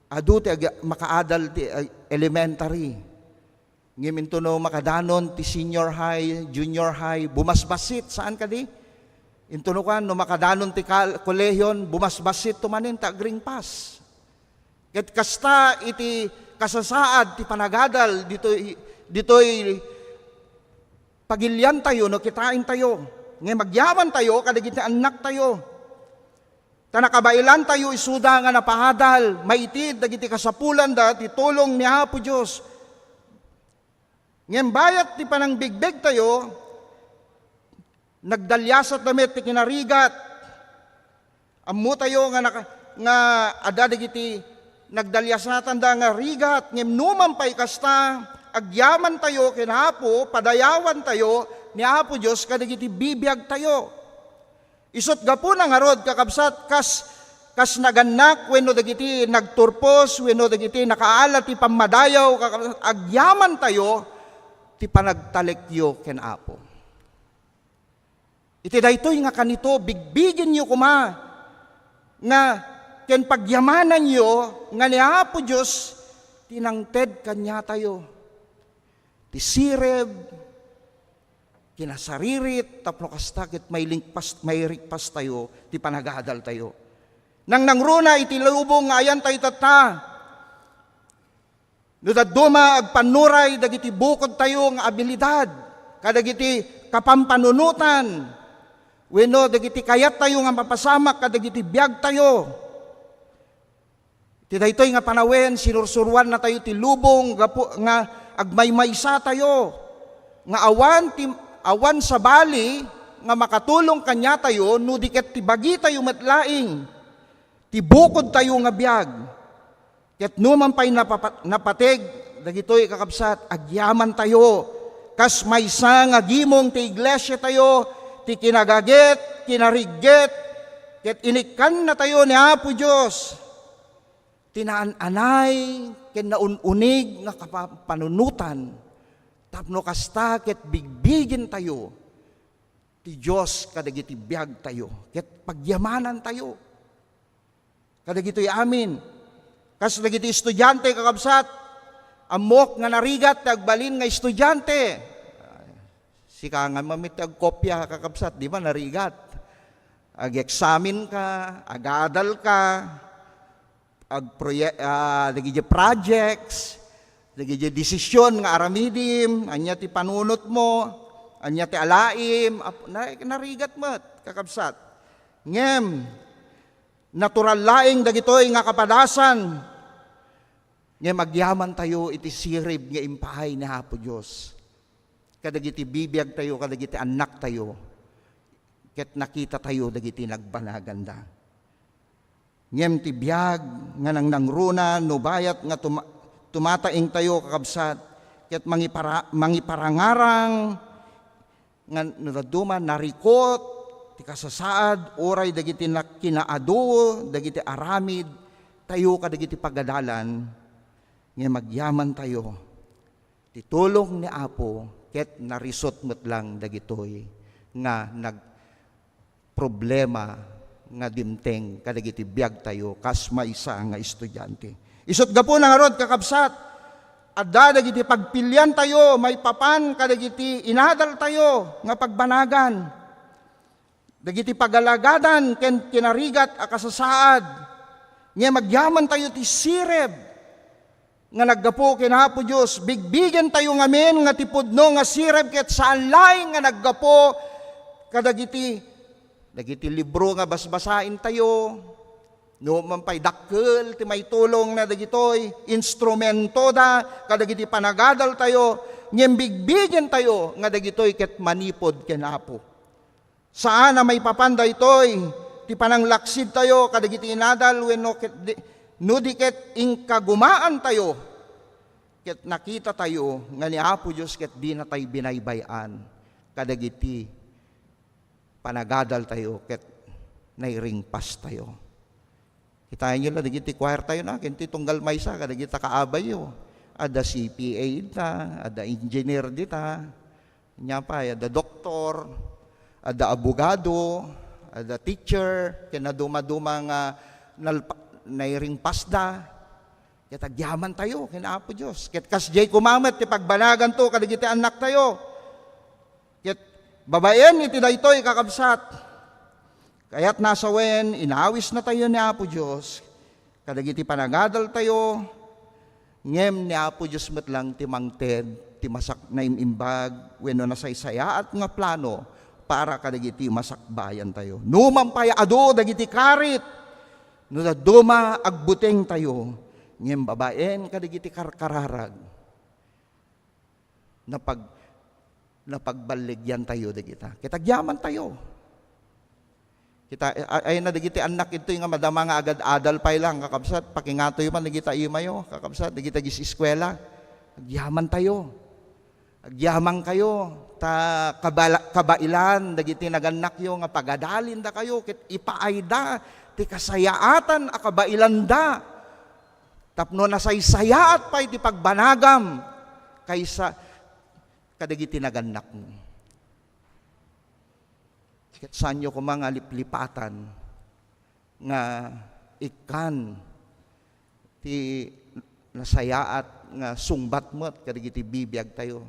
adu ti ag-, makaadal ti, eh, elementary. Ngem intono makadanon ti senior high, junior high, bumasbasit, saan kadi? Intono kan, no makadanon ti kal-, kolehion, bumasbasit to manen ta agringpas. Ket kasta iti kasasaad ti panagadal ditoy, ditoy pagiliantayo no kitaentayo. Ngem agyamantayo kadagiti annaktayo. Ta nakabailantayo isuda nga napaadal, maitid dagiti kasapulanda ti tulong ni Apo Dios. Ngem bayat ti panangbigbegtayo, nagdaliasatda met ti kinarigat. Ammotayo nga naka-, nga adda dagiti nagdaliasatanda nga rigat, ngem numan pay kasta, agyamantayo ken Apo, padayawantayo ni Apo Dios kadagiti bibiagtayo. Isut' gapuna ngarud, kakabsat, kas, kas nagannak wenno dagiti nagturpos wenno dagiti nakaala ti pammadayaw, kakabsat, agyamantayo ti panagtalekyo ken Apo. Iti daytoy nga kanito, bigbigenyo koma nga ken pagyamananyo nga ni Apo Dios ti nangted kaniatayo. Ti sirib, kinasaririt, tapno kasta ket mailingpas-, mairikpastayo ti panagadaltayo. Nangnangruna iti lubong nga ayantayo tatta. No dadduma, agpannuray dagiti bukodtayo nga abilidad kadagiti kapampanunotan wenno dagiti kayattayo nga mapasamak kadagiti biagtayo. Ti daytoy nga panawen, sinursuroannatayo ti lubong gapu nga agmaymaysatayo nga awan ti, awan sabali nga makatulong kaniatayo no di ket ti bagitayo met laeng. Ti bukodtayo nga biag. Ket numan pay napapa-, napateg dagitoy, kakabsat, agyamantayo kas maysa nga gimong ti iglesiatayo, ti kinagaget, kinarigget, ket inikkannatayo ni Apo Dios ti naan-anay ken naun-unig nga kapampanunotan, tapno kasta ket bigbigentayo ti Dios kadagiti biagtayo ket pagyamanantayo. Kadagitoy amin. Kas dagiti estudiante, kakabsat, ammok nga narigat ti agbalin nga estudiante. Sika nga mamit ti agkopia, kakabsat, di ba narigat? Ag-examine ka, agadal ka, agproye-, ah, dagiti projects, dagiti desisyon nga aramidim, ania ti panunotmo, ania ti alaim, ap-, na-, narigat met, kakabsat. Ngem, natural laeng dagitoy nga kapadasan, ngem agyamantayo iti sirib nga impaay ni Apo Dios. kadagiti bibiagtayo, kadagiti annaktayo, ket nakitatayo dagiti nagbanaganda. Ngem ti biag nga nangnangruna no bayat nga tuma-, tumataengtayo, kakabsat, ket mangipara-, mangiparangarang nga no dadduma narikot ti kasasaad, uray dagiti na-, kinaadu dagiti aramid tayo kadagiti pagadalan, ngem agyamantayo ti tulong ni Apo ket narisot met lang dagitoy nga nagproblema nga dimteng kadagiti biagtayo kas maysa nga estudiante. Isut' gapuna ngarud, kakabsat, adda dagiti pagpiliantayo maipapan kadagiti inadaltayo nga pagbanagan. Dagiti pagalagadan ken kinarigat a kasasaad, ngem agyamantayo ti sirib nga naggapu ken Apo Dios. Bigbigentayo ngamin nga ti pudno nga sirib ket saan laeng nga naggapu kadagiti, dagiti libro nga basbasaentayo. No man pay dakkel ti maitulongna dagitoy, instrumentoda kadagiti panagadaltayo, ngem bigbigentayo nga dagitoy ket manipud ken Apo. Saan a maipapan daytoy ti pananglaksidtayo kadagiti inadal wenno ket di, no di ket inkagumaantayo ket nakitatayo nga ni Apo Dios ket dinatay binaybay-an kadagiti panagadaltayo ket nairingpastayo. Kitaenyo la dagiti choir tayo na, ken ti tunggal maysa kadagiti kaabayyo. Adda C P A dita, adda engineer dita, ania pay, adda doktor, adda abogado, adda teacher, ken naduma-duma nga nalpa-, nairingpasda. Ket agyamantayo ken Apo Dios. Ket kasdiay koma met ti pagbanaganto kadagiti annaktayo. Ket babaen iti daytoy, kakabsat, kayatna a sawen, inawisnatayo ni Apo Dios kadagiti panagadaltayo, ngem ni Apo Dios met lang ti mangted ti masak-, naim-imbag wenno nasaysayaat nga plano para kadagiti masakbayantayo. Numan pay adu dagiti karit, no dadduma agbutengtayo, ngem babaen kadagiti karkararag, napag-, napagballigyantayo dagita. Ket agyamantayo. Kita, a-, ay na dagiti annak itoy nga madama nga agad-adal pay lang, kakabsat, pakingatoy man dagita imayo, kakabsat, dagita agis-eskuela. Agyamantayo. Agyamankayo, ta kabala-, kabailan dagiti nagannakyo nga pagadalindakayo ket ipaayda ti kasayaatan a kabailanda. Tapno nasaysayaat pay ti pagbanagam kaysa kadagiti nagannakmo. Ket saanyo koma nga liplipatan nga ikkan ti nasayaat nga sungbat met kadagiti bibiagtayo.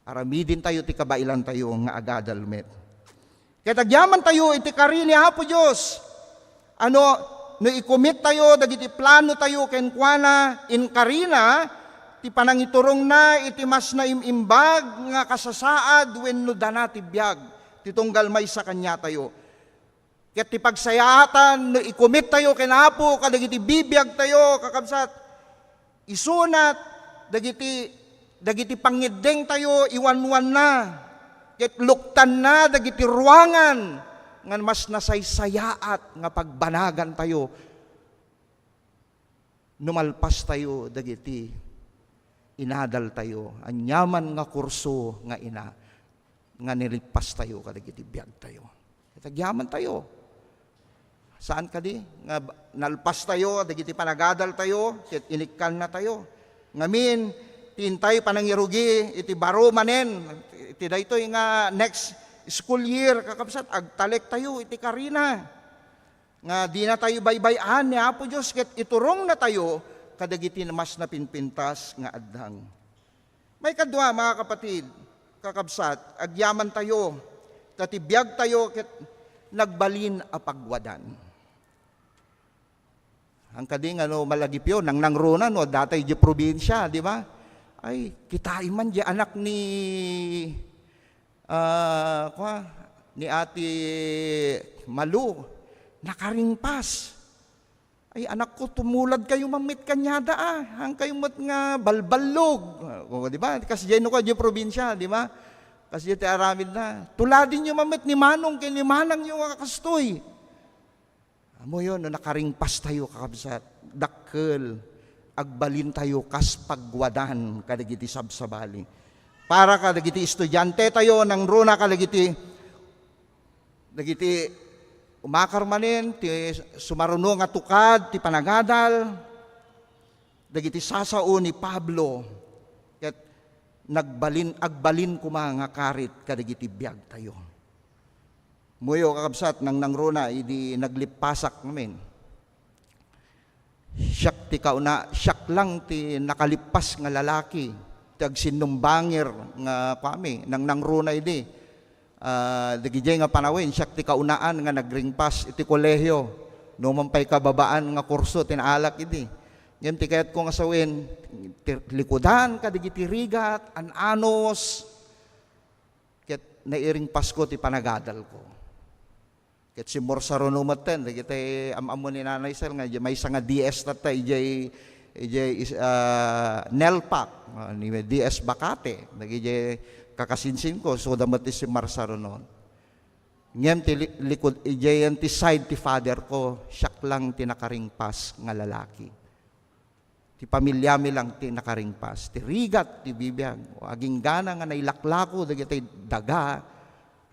Aramidentayo ti kabailantayo nga agadal met. Ket agyamantayo iti kari ni Apo Dios. Ano, no ikumittayo dagiti planotayo kenkuana, inkarina ti panangiturongna iti mas naim-imbag nga kasasaad wenno dana ti biag ti tunggal maysa kaniatayo. Ket ti pagsayaatan no ikumittayo ken Apo kadagiti bibiagtayo, kakabsat, isunat dagiti, dagiti pangngeddengtayo, iwanwanna, ket luktanna dagiti ruangan nga mas nasaysayaat nga pagbanagantayo. No malpastayo dagiti inadaltayo, aniaman nga kurso nga ina, nga nilippastayo kadagiti biagtayo. Ket agyamantayo. Saan kadi nga ba-, nalpastayo dagiti panagadaltayo, ket inikkannatayo. Ngamin, ti intay panangirugi iti baro manen, iti daytoy nga next school year, kakabsat, agtalektayo iti karina. Nga dinatayo baybay-an ni Apo Dios ket iturongnatayo kadagiti mas napinpintas nga addang. Maikadua, mga kapatid, kakabsat, agyamantayo, ta ti biagtayo ket nagbalin a pagwadan. Ang kadi nga no malagipyo, nangnangruna, no, datay di probinsya, di ba? Ay, kitai man di anak ni Ah, kwa, ni Ate Malu, nakaringpas. "Ay, anakko, tumuladkayo man met kaniada, a. Haankayo met nga balballog." O, di ba? Kasdiay no kua, diay probinsia, di ba? Kasdiay ti aramidna. "Tuladenyo man met ni manong ken ni manangyo nga kastoy." Ammoyo, no nakaringpastayo, kakabsat, dakkel, agbalintayo kas pagwadan kadagiti sabsabali. Para kadagiti estudiantetayo, nangruna kadagiti, dagiti umakar manen, ti sumaruno nga tukad ti panagadal, dagiti sasao ni Pablo, ket nagbalin, agbalin koma nga karit kadagiti biagtayo. Muyo, kakabsat, nangnangruna idi naglippasak ngamin. Siak ti kauna, siak lang ti nakalippas nga lalaki ti agsinnumbangir nga kuami, nangnangruna idi. Ah, dagidiay nga panawen, siak ti kaunaan nga nagringpas iti kolehio. No man pay kababaan nga kurso ti naalak idi. Ngem ti kayatko nga sawen, ti likudan kadagiti rigat, an-anos, ket nairingpasko ti panagadalko. Ket simmursaruno metten dagiti am-ammo ni Nanay Sel nga idiay maysa nga D S tatta idiay, idiay is-, ah, NELPAC, ah, ni D S Bacate, dagidiay kakasinsinko, isuda met ti simmursaruno. Ngem ti li-, likud, idiay ti side ti father ko, siak lang ti nakaringpas nga lalaki. Ti pamiliami lang ti nakaringpas. Ti rigat ti bibiag. O, aginggana nga nailaklako dagiti daga,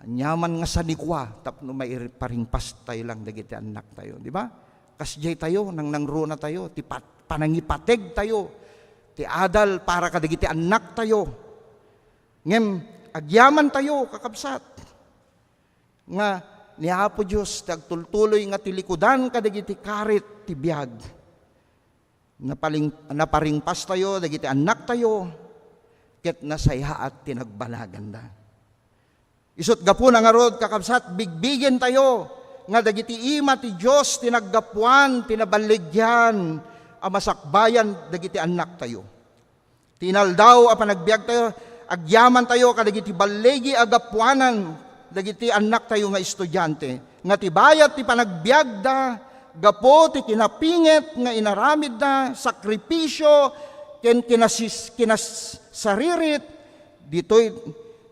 aniaman nga sanikua tapno maiparingpastayo lang dagiti annaktayo. Di ba? Kasdiay tayo, nangnangruna tayo, ti pat-, panangipateg tayo, ti adal para kadagiti annaktayo. Ngem, agyaman tayo, kakabsat, nga ni Apo Dios ti agtultuloy nga ti likudan kadagiti karit ti biag. Napaling-, naparingpastayo dagiti annaktayo, ket nasayaat ti nagbanaganda. Isut' gapuna ngarud, kakabsat, bigbigentayo nga dagiti ima ti Dios ti naggapuan ti naballigian a masakbayan dagiti annaktayo. Ti inaldaw a panagbiagtayo, agyamantayo kadagiti balligi a gapuanan dagiti annaktayo nga estudiante, nga ti bayat ti panagbiagda gapu ti kinapinget nga inaramidda, sakripisio, ken kinasis-, kinasaririt, ditoy,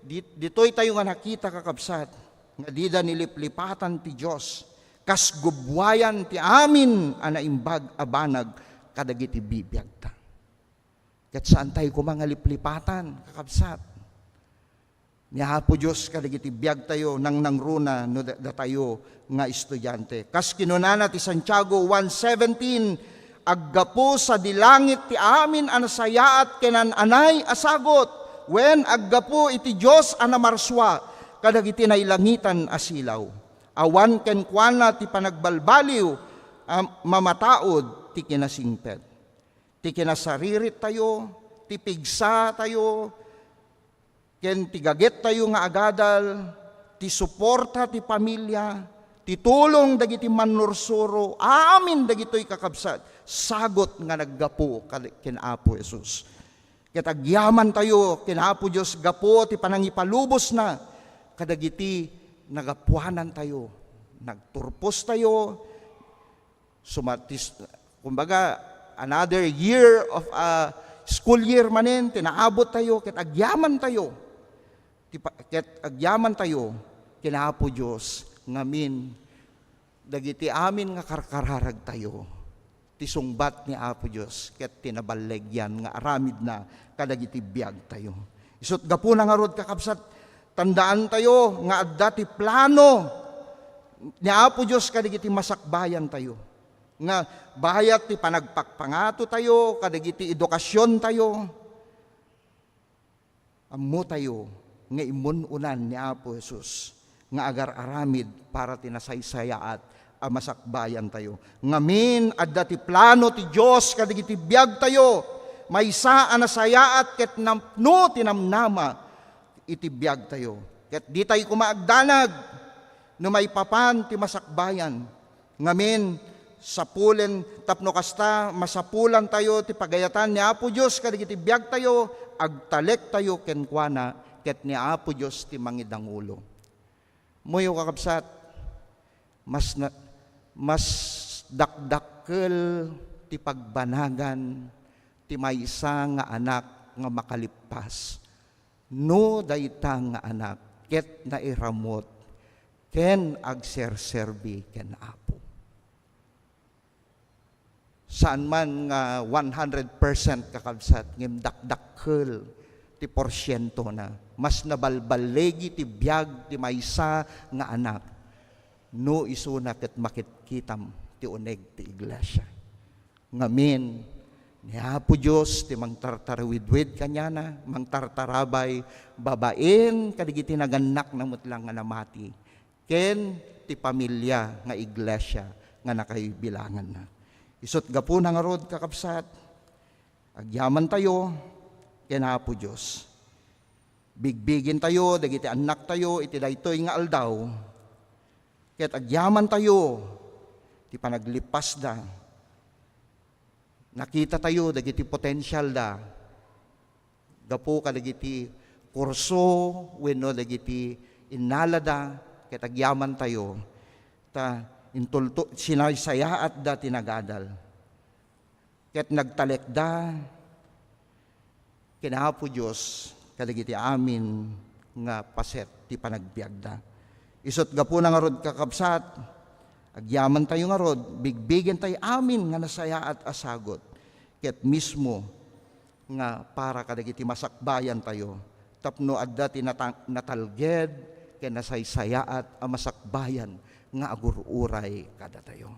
di-, ditoy tayo nga nakita, kakabsat, nga dida niliplipatan ti Dios, kas gubbuayan ti amin a naimbag a banag kadagiti bibiagta. Ket saan tayo koma nga liplipatan, kakabsat. Ni Apo Dios kadagiti biagtayo, nangnangruna no da-, datayo nga estudiante. Kas kinunana ti Santiago one seventeen, "Aggapu sadi langit ti amin a nasayaat ken an-anay a sagut, wen aggapu iti Dios a namarsua kadagiti nailangitan a silaw. Awan kenkuana ti panagbalbaliw a mamataud ti kinasingpet." Ti kinasaririt tayo, ti pigsa tayo, ken ti gaget tayo nga agadal, ti suporta ti pamilya, ti tulong dagiti mannursuro, amin dagitoy, kakabsat, sagut nga naggapu kad-, ken Apo Jesus. Ket agyaman tayo ken Apo Dios gapu ti panangipalubosna kadagiti nagapuanan tayo. Nagturpos tayo, Sumatis-, kumbaga, another year of, ah, school year manen, ti naabot tayo, ket agyaman tayo. Ti pa-, ket agyaman tayo, ken Apo Dios, ngamin, dagiti amin nga karkararag tayo, ti sungbat ni Apo Dios, ket ti naballegian nga aramidna kadagiti biag tayo. Isut' gapuna ngarud, kakabsat, tandaan tayo nga adda ti plano ni Apo Dios kadagiti masakbayan tayo. Nga bayat ti panagpakpangato tayo kadagiti edukasyon tayo, ammo tayo nga immun-unan ni Apo Jesus nga agar-aramid para ti nasaysayaat a masakbayan tayo. Ngamin, adda ti plano ti Dios kadagiti biag tayo, maysa a nasayaat ket napno ti namnama iti biag tayo. Ket di tayo koma agdanag no maipapan ti masakbayan. Ngamin, sapulen, tapno kasta, masapulan tayo ti pagayatan ni Apo Dios kadagiti biag tayo, agtalek tayo kenkuana, ket ni Apo Dios ti mangidangulo. Muyo, kakabsat, mas na-, mas dakdak Kel ti pagbanagan ti maysa nga anak nga makalippas, no dayta nga anak ket nairamut ken agserserbi ken Apo. Saan man nga one hundred percent, kakabsat, ngem dakdakkel ti porsientona. Mas nabalballigi ti biag ti maysa nga anak no isuna ket makitkitam ti uneg ti iglesia. Ngamin, ni Apo Dios ti mangtartarawidwid kaniana, mangtartarabay babaen kadagiti nagannakna met lang nga namati, ken ti pamilia nga iglesia nga nakabilanganna. Isut' gapuna ngarud, kakabsat, agyamantayo ken Apo Dios. Bigbigintayo dagiti annaktayo iti daytoy nga aldaw, ket agyamantayo ti panaglippasda. Nakitatayo dagiti potensialda gapu kadagiti kurso wenno dagiti innalada, ket agyamantayo ta intulto-, sinaysayaatda ti nagadal. Ket nagtalekda ken Apo Dios kadagiti amin nga paset ti panagbiagda. Isut' gapuna ngarud, kakabsat, agyamantayo ngarud, bigbigentayo amin nga nasayaat a sagut, ket mismo nga para kadagiti masakbayantayo, tapno adda ti nata-, natalged ken nasaysayaat a masakbayan nga agur-uray kadatayo.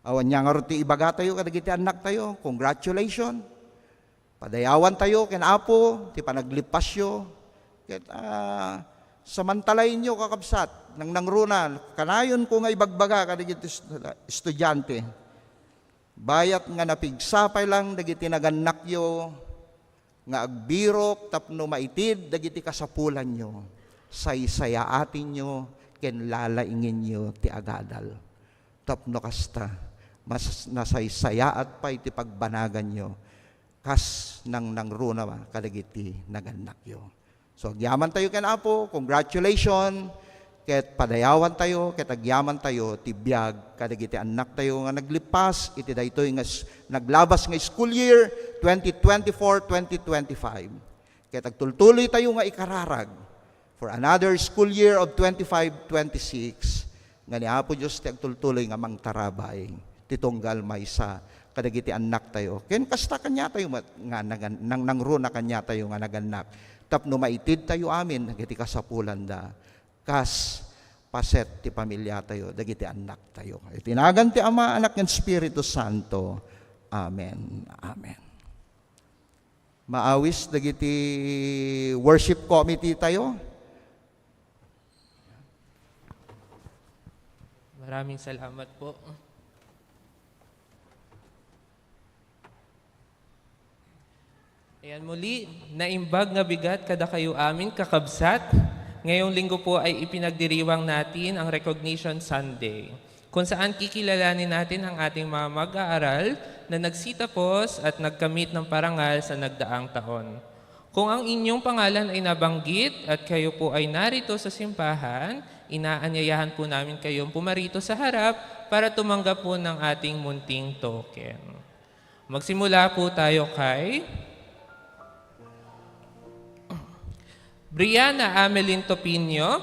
Awan nia ngarud ti ibagatayo kadagiti annaktayo. Congratulations. Padayawantayo ken Apo ti panaglippasyo. Ket, ah, samantalayonyo, kakabsat, nangnangruna, kanayonko nga ibagbaga kadagiti est-, estudiante. Bayat nga napigsa pay lang dagiti nagannakyo nga agbirok tapno maitid dagiti kasapulanyo, saysayaatinyo ken lalaingenyo ti agadal. Tapno kasta, mas-, nasaysayaat pay ti pagbanaganyo kas nangnangruna kadagiti nagannakyo. So, agyamantayo ken Apo, congratulations, ket padayawantayo, ket agyamantayo ti biag kadagiti annaktayo nga naglippas iti daytoy nga s-, naglabas nga school year, twenty twenty-four, twenty twenty-five. Ket agtultuloytayo nga ikararag for another school year of twenty-five twenty-six, nga ni Apo Dios ti agtultuloy nga mangtarabay ti tunggal maysa kadagiti annaktayo. Ken kasta kaniatayo met nga nagan-, nang-, nangruna kaniatayo nga nagannak tapno maitidtayo amin dagiti kasapulanda kas paset ti pamiliatayo dagiti annaktayo. Iti nagan ti Ama, Anak, ken Espiritu Santo. Amen. Amen. Maawis dagiti worship committee tayo. Maraming salamat po. Ayan muli, naimbag nga bigat kadakayo amin, kakabsat. Ngayong linggo po ay ipinagdiriwang natin ang Recognition Sunday, kung saan kikilalanin natin ang ating mga mag-aaral na nagsitapos at nagkamit ng parangal sa nagdaang taon. Kung ang inyong pangalan ay nabanggit at kayo po ay narito sa simbahan, inaanyayahan po namin kayong pumarito sa harap para tumanggap po ng ating munting token. Magsimula po tayo kay Brianna Amelin Topinio,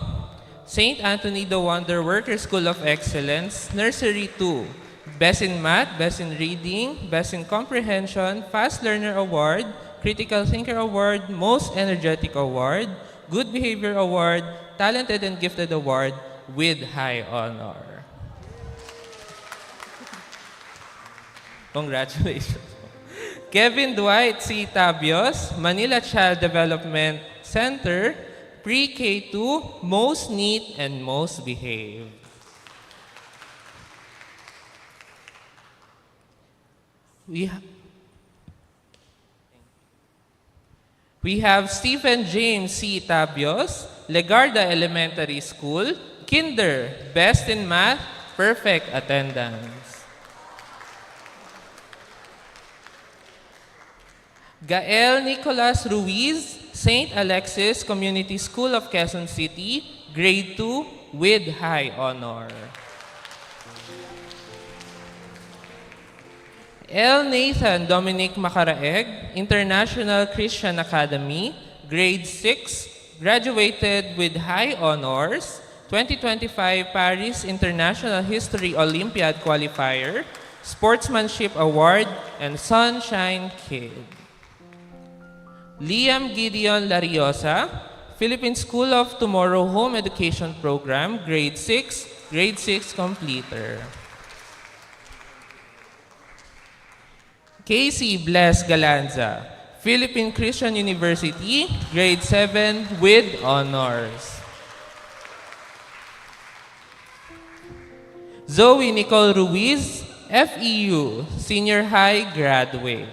Saint Anthony the Wonder Worker School of Excellence, Nursery two. Best in Math, Best in Reading, Best in Comprehension, Fast Learner Award, Critical Thinker Award, Most Energetic Award, Good Behavior Award, Talented and Gifted Award, with high honor. Congratulations. Kevin Dwight C. Tabios, Manila Child Development Center, Pre-K two, most neat and most behaved. We ha- We have Stephen James C. Tabios, Legarda Elementary School, Kinder, Best in Math, Perfect Attendance. Gael Nicolas Ruiz, Saint Alexis Community School of Quezon City, Grade two, with high honor. L. Nathan Dominic Macaraeg, International Christian Academy, Grade six, graduated with high honors, twenty twenty-five Paris International History Olympiad Qualifier, Sportsmanship Award, and Sunshine Kid. Liam Gideon Lariosa, Philippine School of Tomorrow Home Education Program, Grade six, Grade six completer. Casey Bless Galanza, Philippine Christian University, Grade seven with honors. Zoe Nicole Ruiz, F E U, Senior High graduate.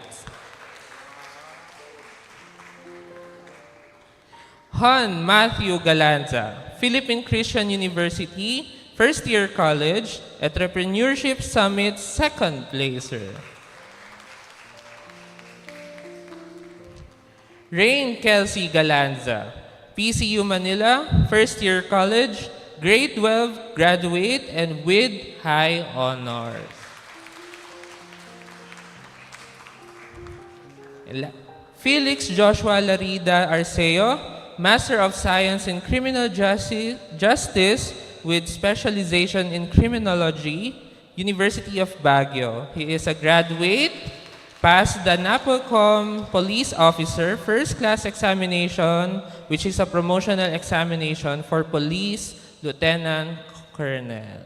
Han Matthew Galanza, Philippine Christian University, first year college, Entrepreneurship Summit, second placer. Rain Kelsey Galanza, P C U Manila, first year college, grade twelve graduate and with high honors. Ila-, Felix Joshua Larida Arceo, Master of Science in Criminal Justi-, Justice with specialization in Criminology, University of Baguio. He is a graduate, passed the NAPOLCOM Police Officer First Class Examination, which is a promotional examination for Police Lieutenant Colonel.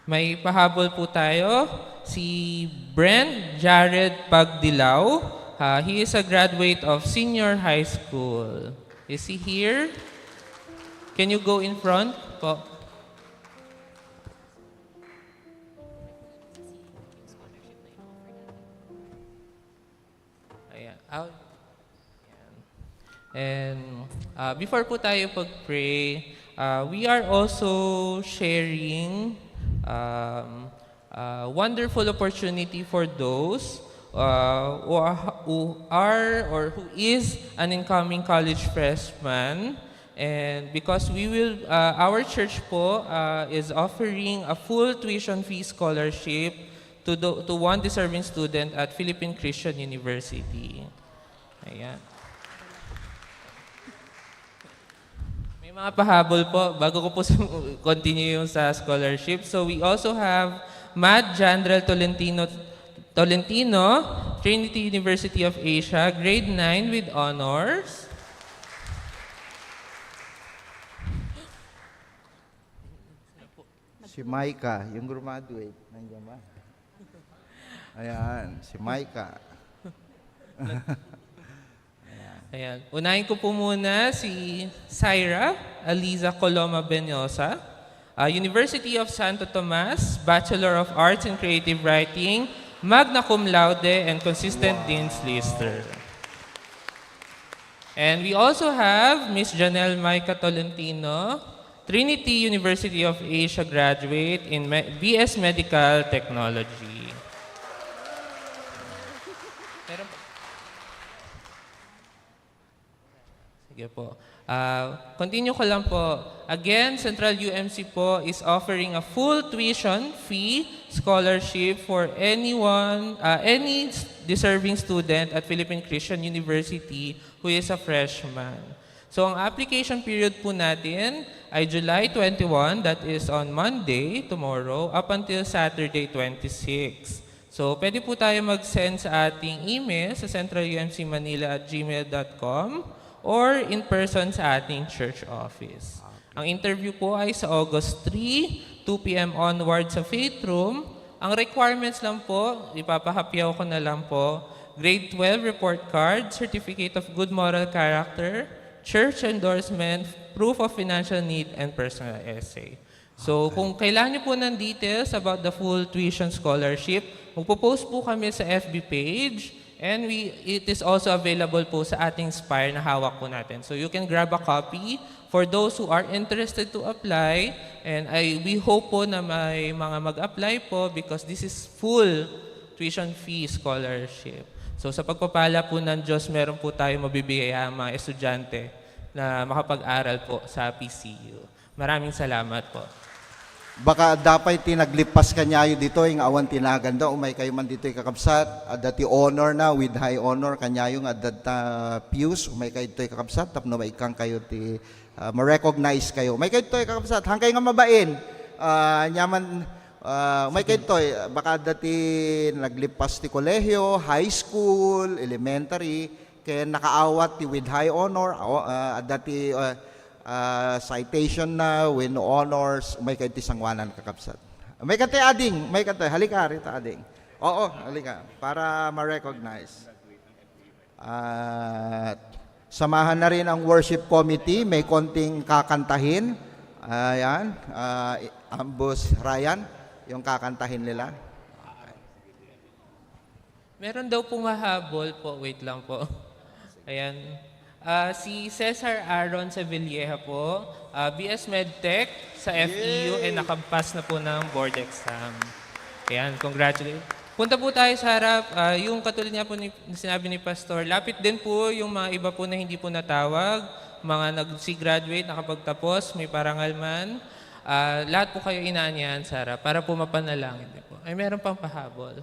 May pahabol po tayo, si Brent Jared Pagdilaw. Ah, he is a graduate of senior high school. Is he here? Can you go in front po? Ayan. Ah, ayan. And, ah, before po tayo pag-pray, ah, we are also sharing, um, a wonderful opportunity for those, uh, who are, who are or who is an incoming college freshman. And because we will, uh, our church po, uh, is offering a full tuition fee scholarship to the, to one deserving student at Philippine Christian University. Ayan. May mga pahabol po bago ko po sum-, continue yung sa scholarship. So we also have Mad Jandrel Tolentino, Tolentino, Trinity University of Asia, grade nine with honors. Si Micah, yung graduate, nandiyan ba? Ayan, si Micah. Ayan. Unahin ko po muna si Syra Aliza Coloma Benyosa, ah, University of Santo Tomas, Bachelor of Arts in Creative Writing, magna cum laude, and consistent Wow. Dean's Lister. And we also have Miss Janelle Micah Tolentino, Trinity University of Asia graduate in me-, B S Medical Technology. Meron po. Sige po. Ah, continue ko lang po. Again, Central U M C po is offering a full tuition fee scholarship for anyone, ah, any s-, deserving student at Philippine Christian University who is a freshman. So, ang application period po natin ay July twenty-one, that is on Monday, tomorrow, up until Saturday, twenty-six. So, pwede po tayo mag-send sa ating email sa central U M C Manila at gmail dot com or in person sa ating church office. Ang interview po ay sa August three, two P M onward sa Faith Room. Ang requirements lang po, ipapahapyaw ko na lang po, grade twelve report card, certificate of good moral character, church endorsement, proof of financial need, and personal essay. So, Okay. kung kailangan niyo po ng details about the full tuition scholarship, magpo-post po kami sa F B page, and we, it is also available po sa ating Spire na hawak po natin. So, you can grab a copy for those who are interested to apply, and I, we hope po na may mga mag-apply po because this is full tuition fee scholarship. So, sa pagpapala po ng Diyos, meron po tayo mabibigay ang mga estudyante na makapag-aral po sa P C U. Maraming salamat po. Baka adda pay ti naglippas kaniayo ditoy nga awan ti naganda, umaykayo man ditoy, kakabsat. Adda ti honor na, with high honor, kaniayo nga adda ta pews, umaykayo ditoy, kakabsat, tapno maikkankayo ti, ah, ma-recognize kayo. Umaykayo ditoy, kakabsat, haankayo nga mabain. Ah, ania man, ah, umaykayo ditoy, baka adda ti naglippas ti kolehiyo, high school, elementary, ken nakaawat ti with high honor, aw-, ah, adda ti, ah, ah, citation na wenno honors, umaykayo ti sangoanan, kakabsat. Umaykayo ti ading, umaykayo ti, halika rita, ading. Oo, halika, para ma-recognize. At samahan na rin ang worship committee, may konting kakantahin. Ayan, ah, ambos Ryan, yung kakantahin nila. Meron daw pong mahabol po. Wait lang po. Ayan. Ah, si Cesar Aaron Sevilleja po, ah, B S Medtech sa F E U and nakapas na po ng board exam. Ayan, congratulations. Punta po tayo sa harap. Ah, yung katulad nga po ni, na sinabi ni Pastor, lapit din po yung mga iba po na hindi po natawag, mga nag-graduate, nakapagtapos, may parangal man. Ah, lahat po kayo inaanyahan sa harap para po mapanalangin din po. Ay, meron pang pahabol.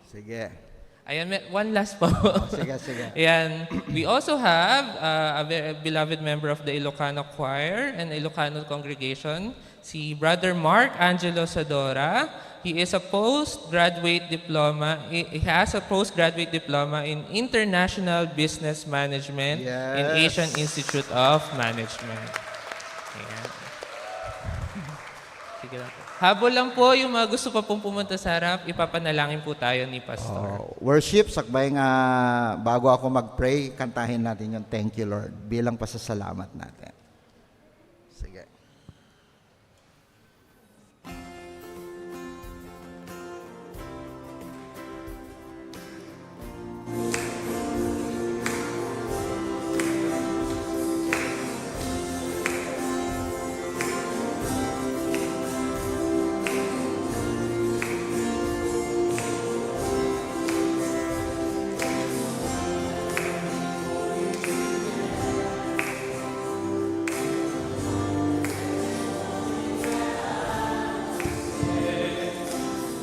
Sige. Ayan, may, one last po. Oh, sige, sige. Ayan. We also have, uh, a very beloved member of the Ilocano Choir and Ilocano Congregation, si Brother Mark Angelo Sodora. He is a postgraduate diploma, he he has a postgraduate diploma in International Business Management in Yes. Asian Institute of Management. Ayan. Sige lang po. Habol lang po yung mga gusto pa pong pumunta sa harap, ipapanalangin po tayo ni Pastor. Oh, worship, sakbay nga bago ako mag-pray, kantahin natin yung Thank You, Lord, bilang pasasalamat natin. Sige.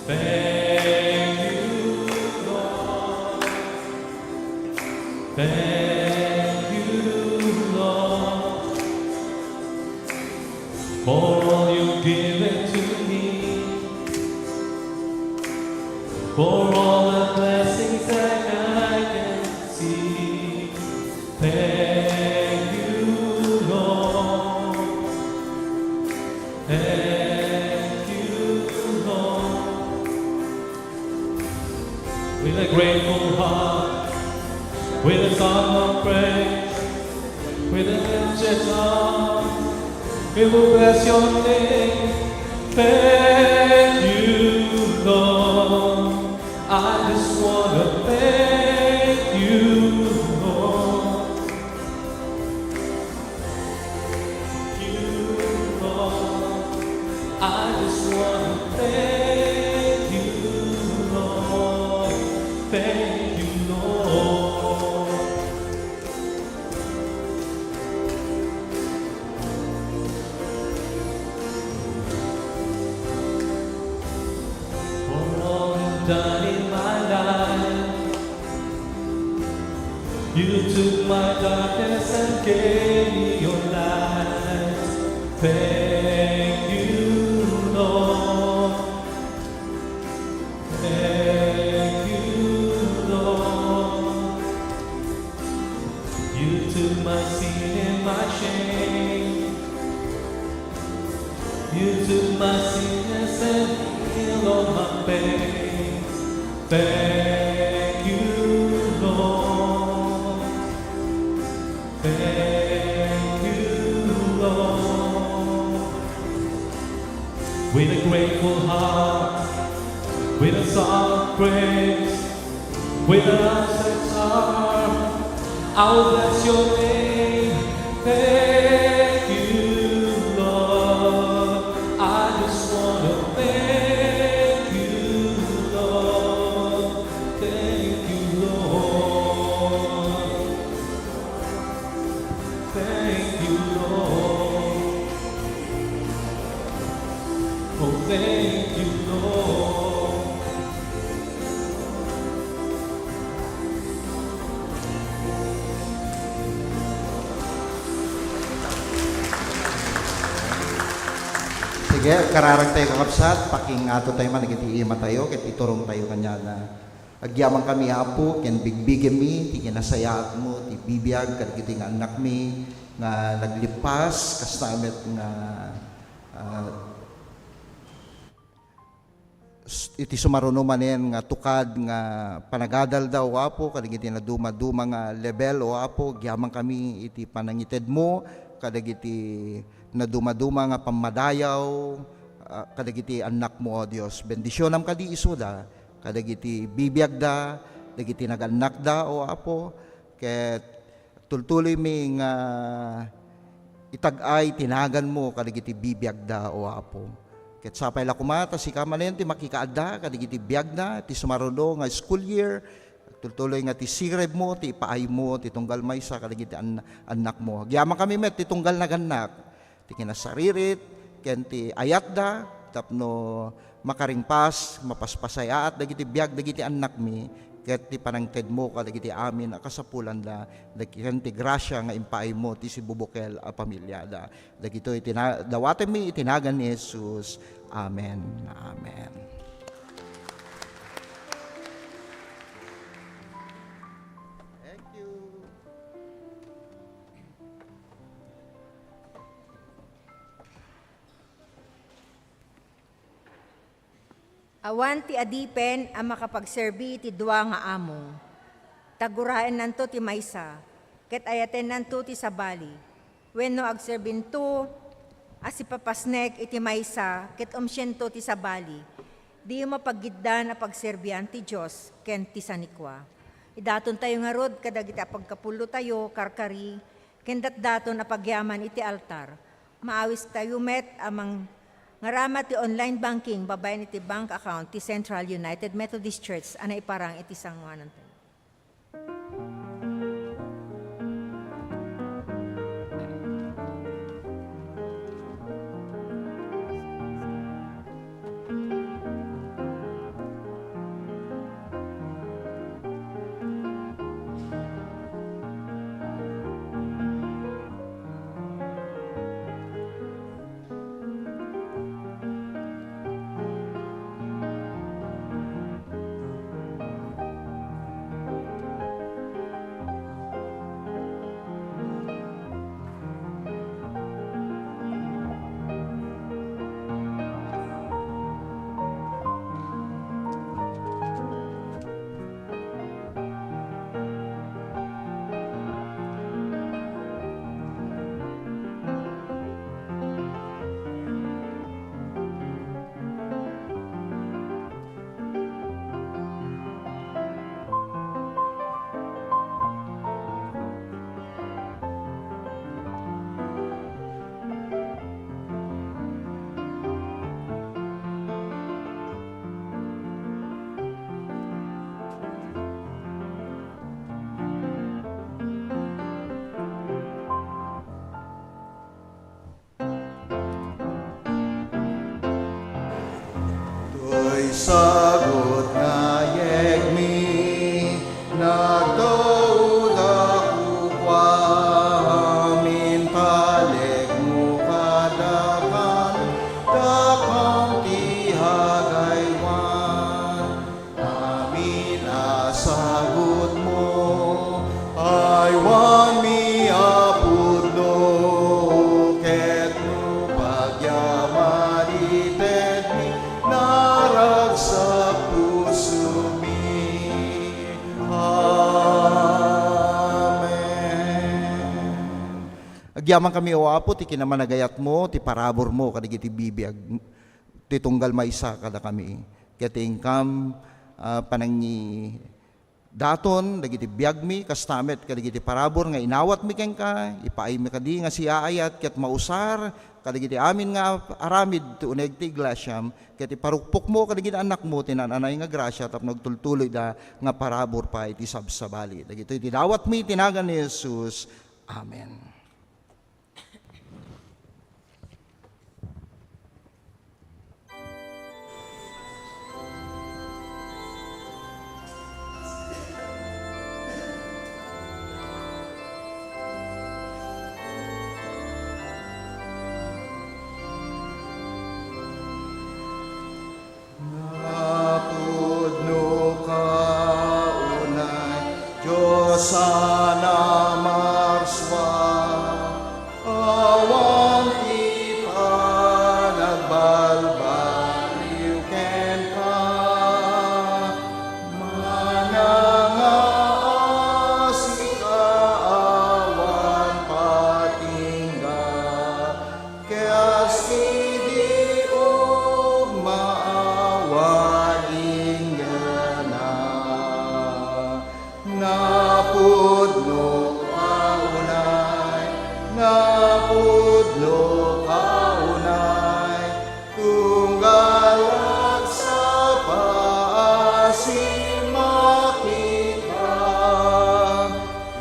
Thank you, Lord. Thank you, Lord, for all you've given to me, for all the blessings that I can see. Thank you, Lord. Thank you, Lord. With a grateful heart, with a song of praise, with a lifted arm, we will bless your name. Thank you, Lord. I just wanna thank you, Lord. You, Lord. I just wanna thank you, Lord. Thank you, Lord. For all you've done in my life, you took my darkness and gave me your light. Thank you, Lord. Thank you, Lord. You took my sin and my shame. You took my sickness and healed all my pain. Thank you, Lord. Thank you, Lord. With a grateful heart, with a song of praise, with a love that's hard, I will bless your name. Thank you, Lord. I just wanna thank you, Lord. Thank you, Lord. Thank you, Lord. Thank you, Lord. Sige, agkararag tayo, kakabsat. Pakiingato tayo man dagiti ima tayo, ket iturong tayo kaniana. Agyaman kami, Apo, ken bigbigem mi ti kinasayaatmo, ti bibiag kadagiti nga annakmi nga naglippas, kasta met nga, ah, s-, iti sumaruno manen nga tukad nga panagadalda, O Apo, kadagiti nadumaduma nga level, O Apo, agyaman kami iti panangitedmo kadagiti nadumaduma nga pammadayaw, ah, kadagiti annakmo, O Dios. Bendisionam kadi isuda, kadagiti bibiagda, dagiti nagannakda, O Apo, ket tultuloymi nga itag-ay ti naganmo kadagiti bibiagda, O Apo. Ket sapay la koma ta sika manen ti makikaadda kadagiti biagda ti sumaruno nga school year. Tultuloy nga ti sirebmo, ti ipaaymo, ti tunggal maysa kadagiti an-, annakmo. Agyaman kami met ti tunggal nagannak, ti kinasaririt, ken ti ayatda, tapno makaringpas, mapaspasayaat dagiti biag dagiti annakmi, ket ti panangtedmo kadagiti amin a kasapulanda, ken ti grasia nga impaaymo ti sibubukel a pamiliada. Dagitoy ti na-, dawatenmi iti nagan ni Jesus. Amen. Amen. Thank you. Awan ti adipen a makapagserbi iti dua nga amo. Ta guraennanto ti maysa, ket ayatennanto ti sabali. Wenno agserbinto a sipapasnek iti maysa, ket umsiento ti sabali. Diyo mapaggiddan a pagserbian ti Dios ken ti sanikua. Idatontayo ngarud kadagiti apagkapullotayo, karkari, ken datdaton a pagyaman iti altar. Maawistayo met a mangngaramid ti online banking babaen iti bank account ti Central United Methodist Church a naiparang iti sangoanantayo. Toy sagut nga yegmi, nagtaudak kua, amin talekmo kadakami, dakam ti agaywan. Amin a sagutmo, aywanmi a pudno, ket no pagyaman itedmi, naragsak pusomi. Amen. Agyamankami, O Apo, ti kinamanagayatmo, ti paraburmo kadagiti bibiag ti tunggal maysa kadakami. Ket inkam, ah, panangidaton dagiti biagmi, kasta met kadagiti parabur nga inawatmi kenka, ipaaymi kadi nga siaayat ket mausar kadagiti amin nga aramid ti uneg ti iglesiam, ket iparukpokmo kadagiti annakmo ti naan-anay nga grasia tapno agtultuloyda nga parabur pay iti sabsabali. Dagitoy ti dawatmi iti nagan ni Jesus. Amen. Awan ti panagbalbaliw kenka, manangaasi ka awan patingga, kas idi ugma awan inggana. Napudno ka unay, napudno ka unay, tunggal agsapaasi makita.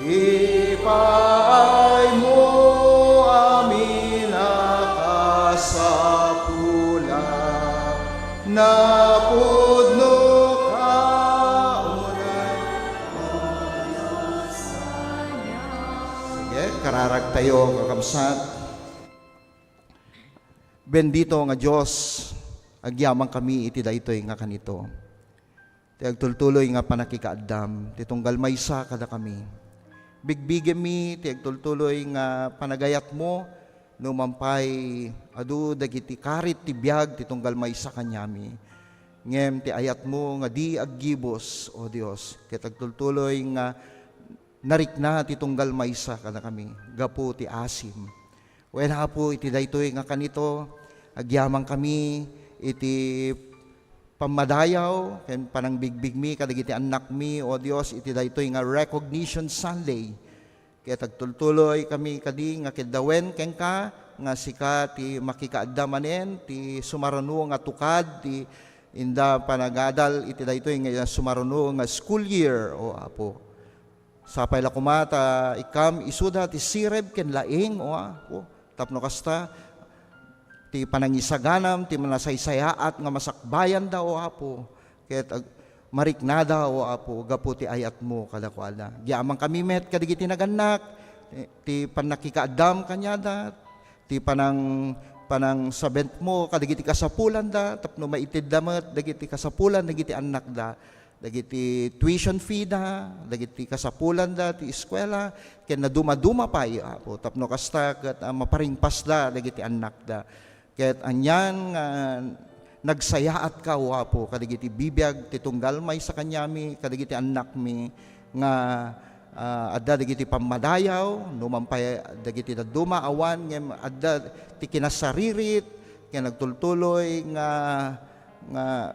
Ipaaymo amin a kasapula, napudno ka unay. Sige, kararagtayo, kakabsat. Bendito nga Dios, agyamankami iti daytoy nga kanito. Ti agtultuloy nga pannakikaaddam, ti tunggal maysa kadakami. Bigbigemmi ti agtultuloy nga panagayatmo, no man pay adu dagiti karit ti biag ti tunggal maysa kaniami. Ngem ti ayatmo nga di aggibus, O Dios, ket agtultuloy nga narikna ti tunggal maysa kadakami gapu ti asim. Wen, Apo, iti daytoy nga kanito, agyamankami iti pammadayaw ken panangbigbigmi kadagiti annakmi, O Dios, iti daytoy nga Recognition Sunday. Ket agtultuloykami kadi nga kiddawen kenka nga sika ti makikaadda manen ti sumarano nga tukad ti inda panagadal iti daytoy nga sumarano nga school year, O Apo. Sapay la koma ta ikkam isuda ti sirib ken laing, O Apo. Tapno kasta, ti panangisaganam ti nasaysayaat nga masakbayanda, O Apo, ket ag-, mariknada, O Apo, gapu ti ayatmo kadakuada. Agyamankami met kadagiti nagannak, ti, ti pannakikaaddam kaniada, ti panang-, panangsabentmo kadagiti kasapulanda, tapno maitedda met dagiti kasapulan dagiti annakda. Dagiti tuition fee da, dagiti kasapulanda ti eskuela, ken nadumaduma pay, Apo. Tapno kasta ket, ah, maparingpasda dagiti annakda. Ket anian nga nagsayaatka, O Apo, kadagiti bibiag ti tunggal maysa kaniami, kadagiti annakmi nga, ah, adda dagiti pammadayaw, no man pay dagiti dadduma, awan, ngem adda ti kinasaririt, ken agtultuloy nga, nga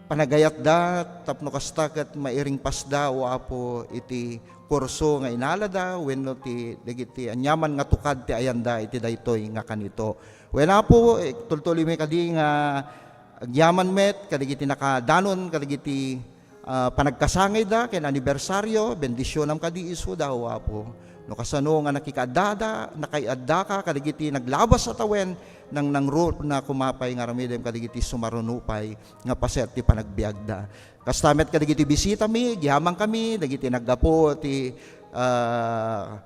panagayatda tapno kasta ket mairingpasda, O Apo, iti kurso nga inalada wenno ti dagiti aniaman nga tukad ti ayanda iti daytoy nga kanito. Wen, Apo, eh, tultuloymi kadi nga agyaman met kadagiti nakadanon kadagiti, ah, panagkasangayda ken anibersaryo, bendisionam kadi isuda, O Apo. No kasano nga nakikaaddada, nakay-addaka kadagiti naglabas a tawen, nang nangruna koma pay nga aramidem kadagiti sumaruno pay nga paset ti panagbiagda. Kasta met kadagiti bisitami, agyamankami, dagiti naggapu ti, ah,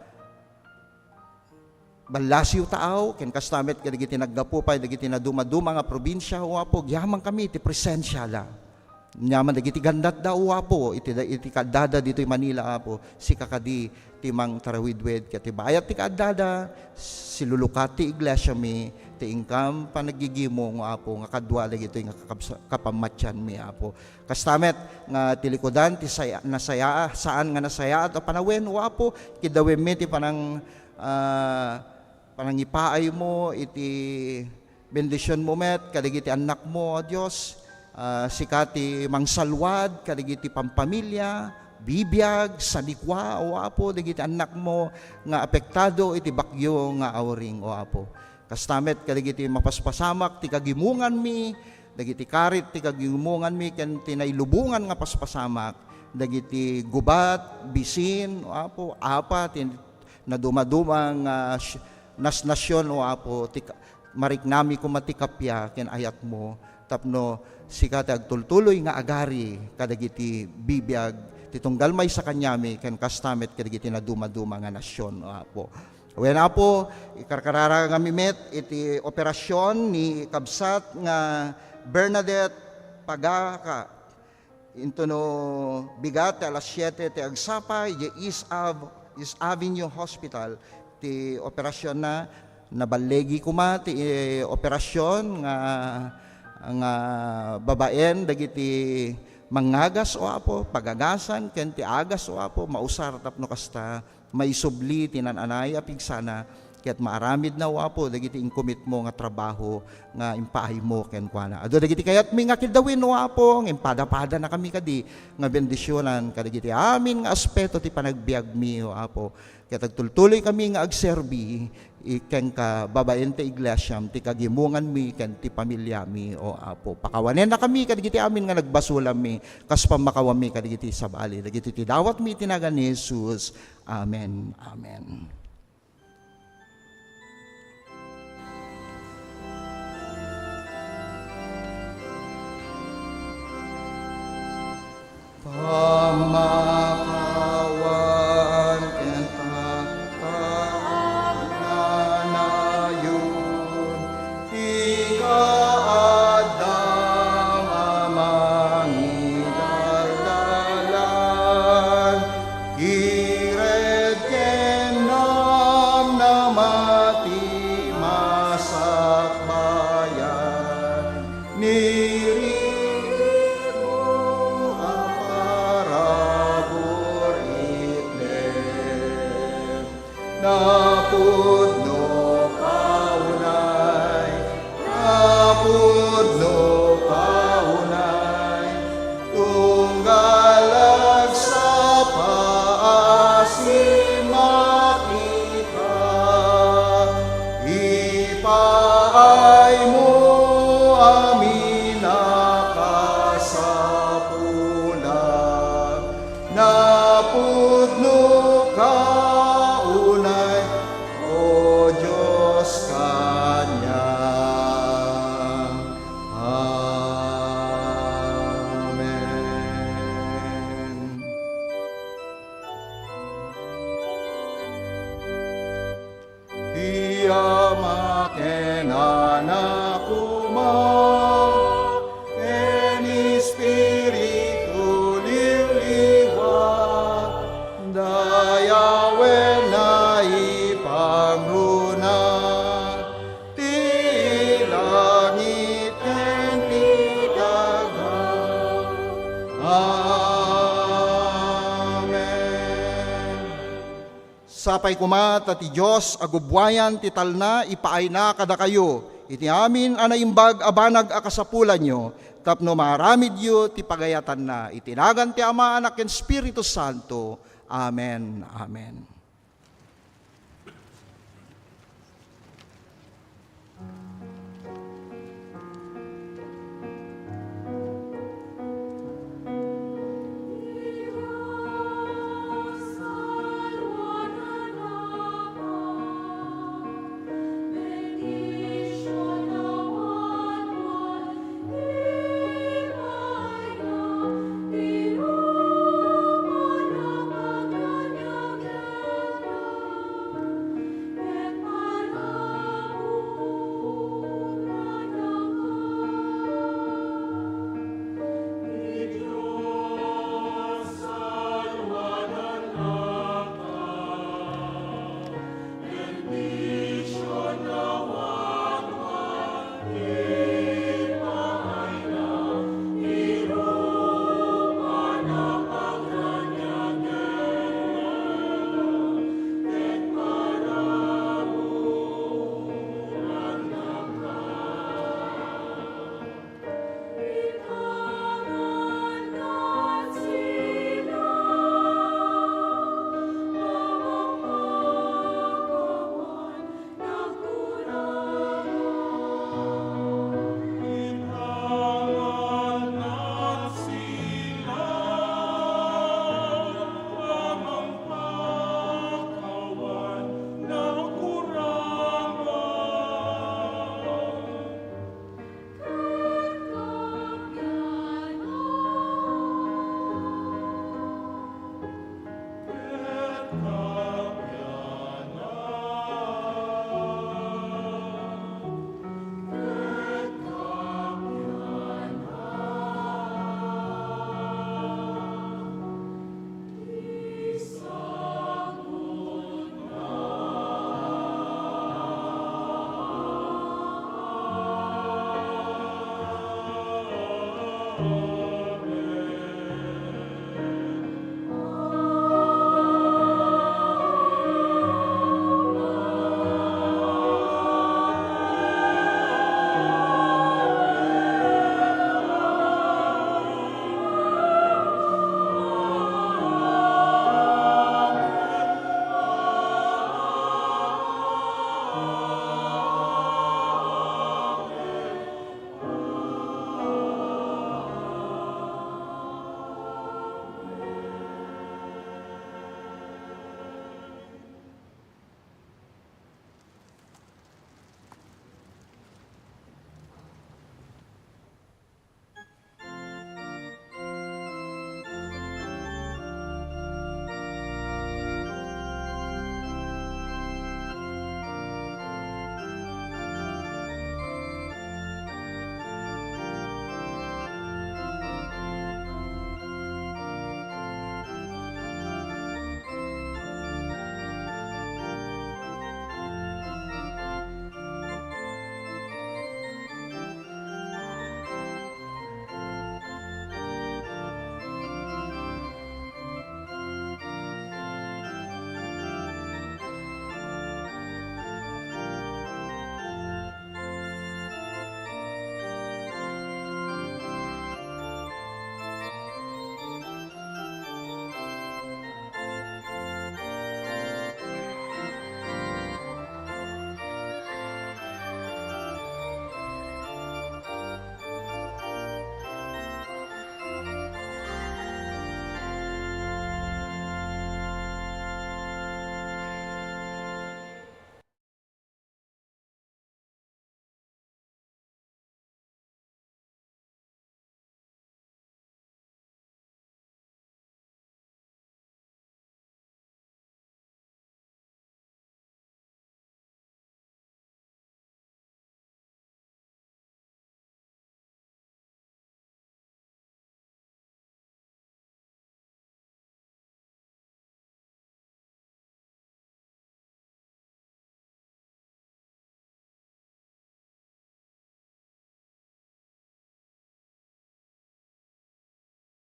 Ballasiw Taaw, ken kasta met kadagiti naggapu pay dagiti nadumaduma nga probinsia, O Apo, agyamankami ti presensiada. Aniaman dagiti gandatda, O Apo, iti, iti kaaddada ditoy Manila, Apo, sika kadi ti mangtarawidwid ket ti bayat ti kaaddada, silulukat ti iglesiami, ti inkam panaggigimong, O Apo, nga kadua dagitoy nga kakabsa-, kapammatianmi, Apo. Kasta met nga ti likudan ti saya-, nasaya-, saan nga nasayaat a panawen, O Apo, kiddawemmi ti panang-, ah, panangipaaymo iti bendisionmo met kadagiti annakmo, O Dios. Ah, sika ti mangsalwad kadagiti pampamilia, bibiag, sanikua, O Apo, dagiti annakmo nga apektado iti bagyo nga Auring, O Apo. Kasta met kadagiti mapaspasamak ti kagimonganmi, dagiti karit ti kagimonganmi ken ti nailubongan nga paspasamak, dagiti gubat, bisin, O Apo, apa ti nadumaduma nga s-, nasnasion, O Apo, ti ka-, mariknami koma ti kappia ken ayatmo tapno sika ti agtultuloy nga agari kadagiti bibiag ti tunggal maysa kaniami ken kasta met kadagiti nadumaduma nga nasion, O Apo. Wen, Apo, ikarkararagami met iti operasion ni kabsat nga Bernadette Pagaka. Intono bigat ti alas siete ti agsapa, idiay East Ave-, East Avenue Hospital. Ti operasyon na, naballigi koma ti, eh, operasyon nga, nga babaen dagiti mangngagas, O Apo, pagagasan ken ti agas, O Apo, mausar tapno kasta maisubli ti nan-anay a pigsana, ket maaramidna, O Apo, dagiti inkomitmo nga trabaho nga impaaymo kenkuana. Adu dagiti kayatmi nga kidawin, O Apo, nga impadapadanakami kadi nga bendisionan kadagiti amin nga aspeto ti panagbiagmi, O Apo. Ket agtultuloykami nga agserbi i-, kenka babaen ti iglesiam, ti kagimonganmi, ken ti familiami, O Apo. Pakawanennakami kadagiti amin nga nagbasolanmi, kas pammakawami kadagiti sabali. Dagiti ti dawatmi iti nagan ni Jesus. Amen. Amen. Pammakawan ken pagnayon, ikaadda a mangidaldalan, ired ken namnama ti masakbayan. Nirikmo a parabur itnem. Napudno ka unay, napudno ka unay, tunggal agsapa a simmakita. Ipaaymo amin a kasapulan, napudno ka unay, O Dios, kaniam. Amen. Ti Ama ken Anak koma ken Espiritu Liwliwa, dayawenna ipangruna ti langit ken ti daga. Amen. Sapay koma ta ti Dios a gubbuayan ti talna ipaayna kadakayo iti amin a naimbag a banag a kasapulanyo tapno maaramidyo ti pagayatanna. Iti nagan ti Ama, Anak, ken Espiritu Santo. Amen. Amen.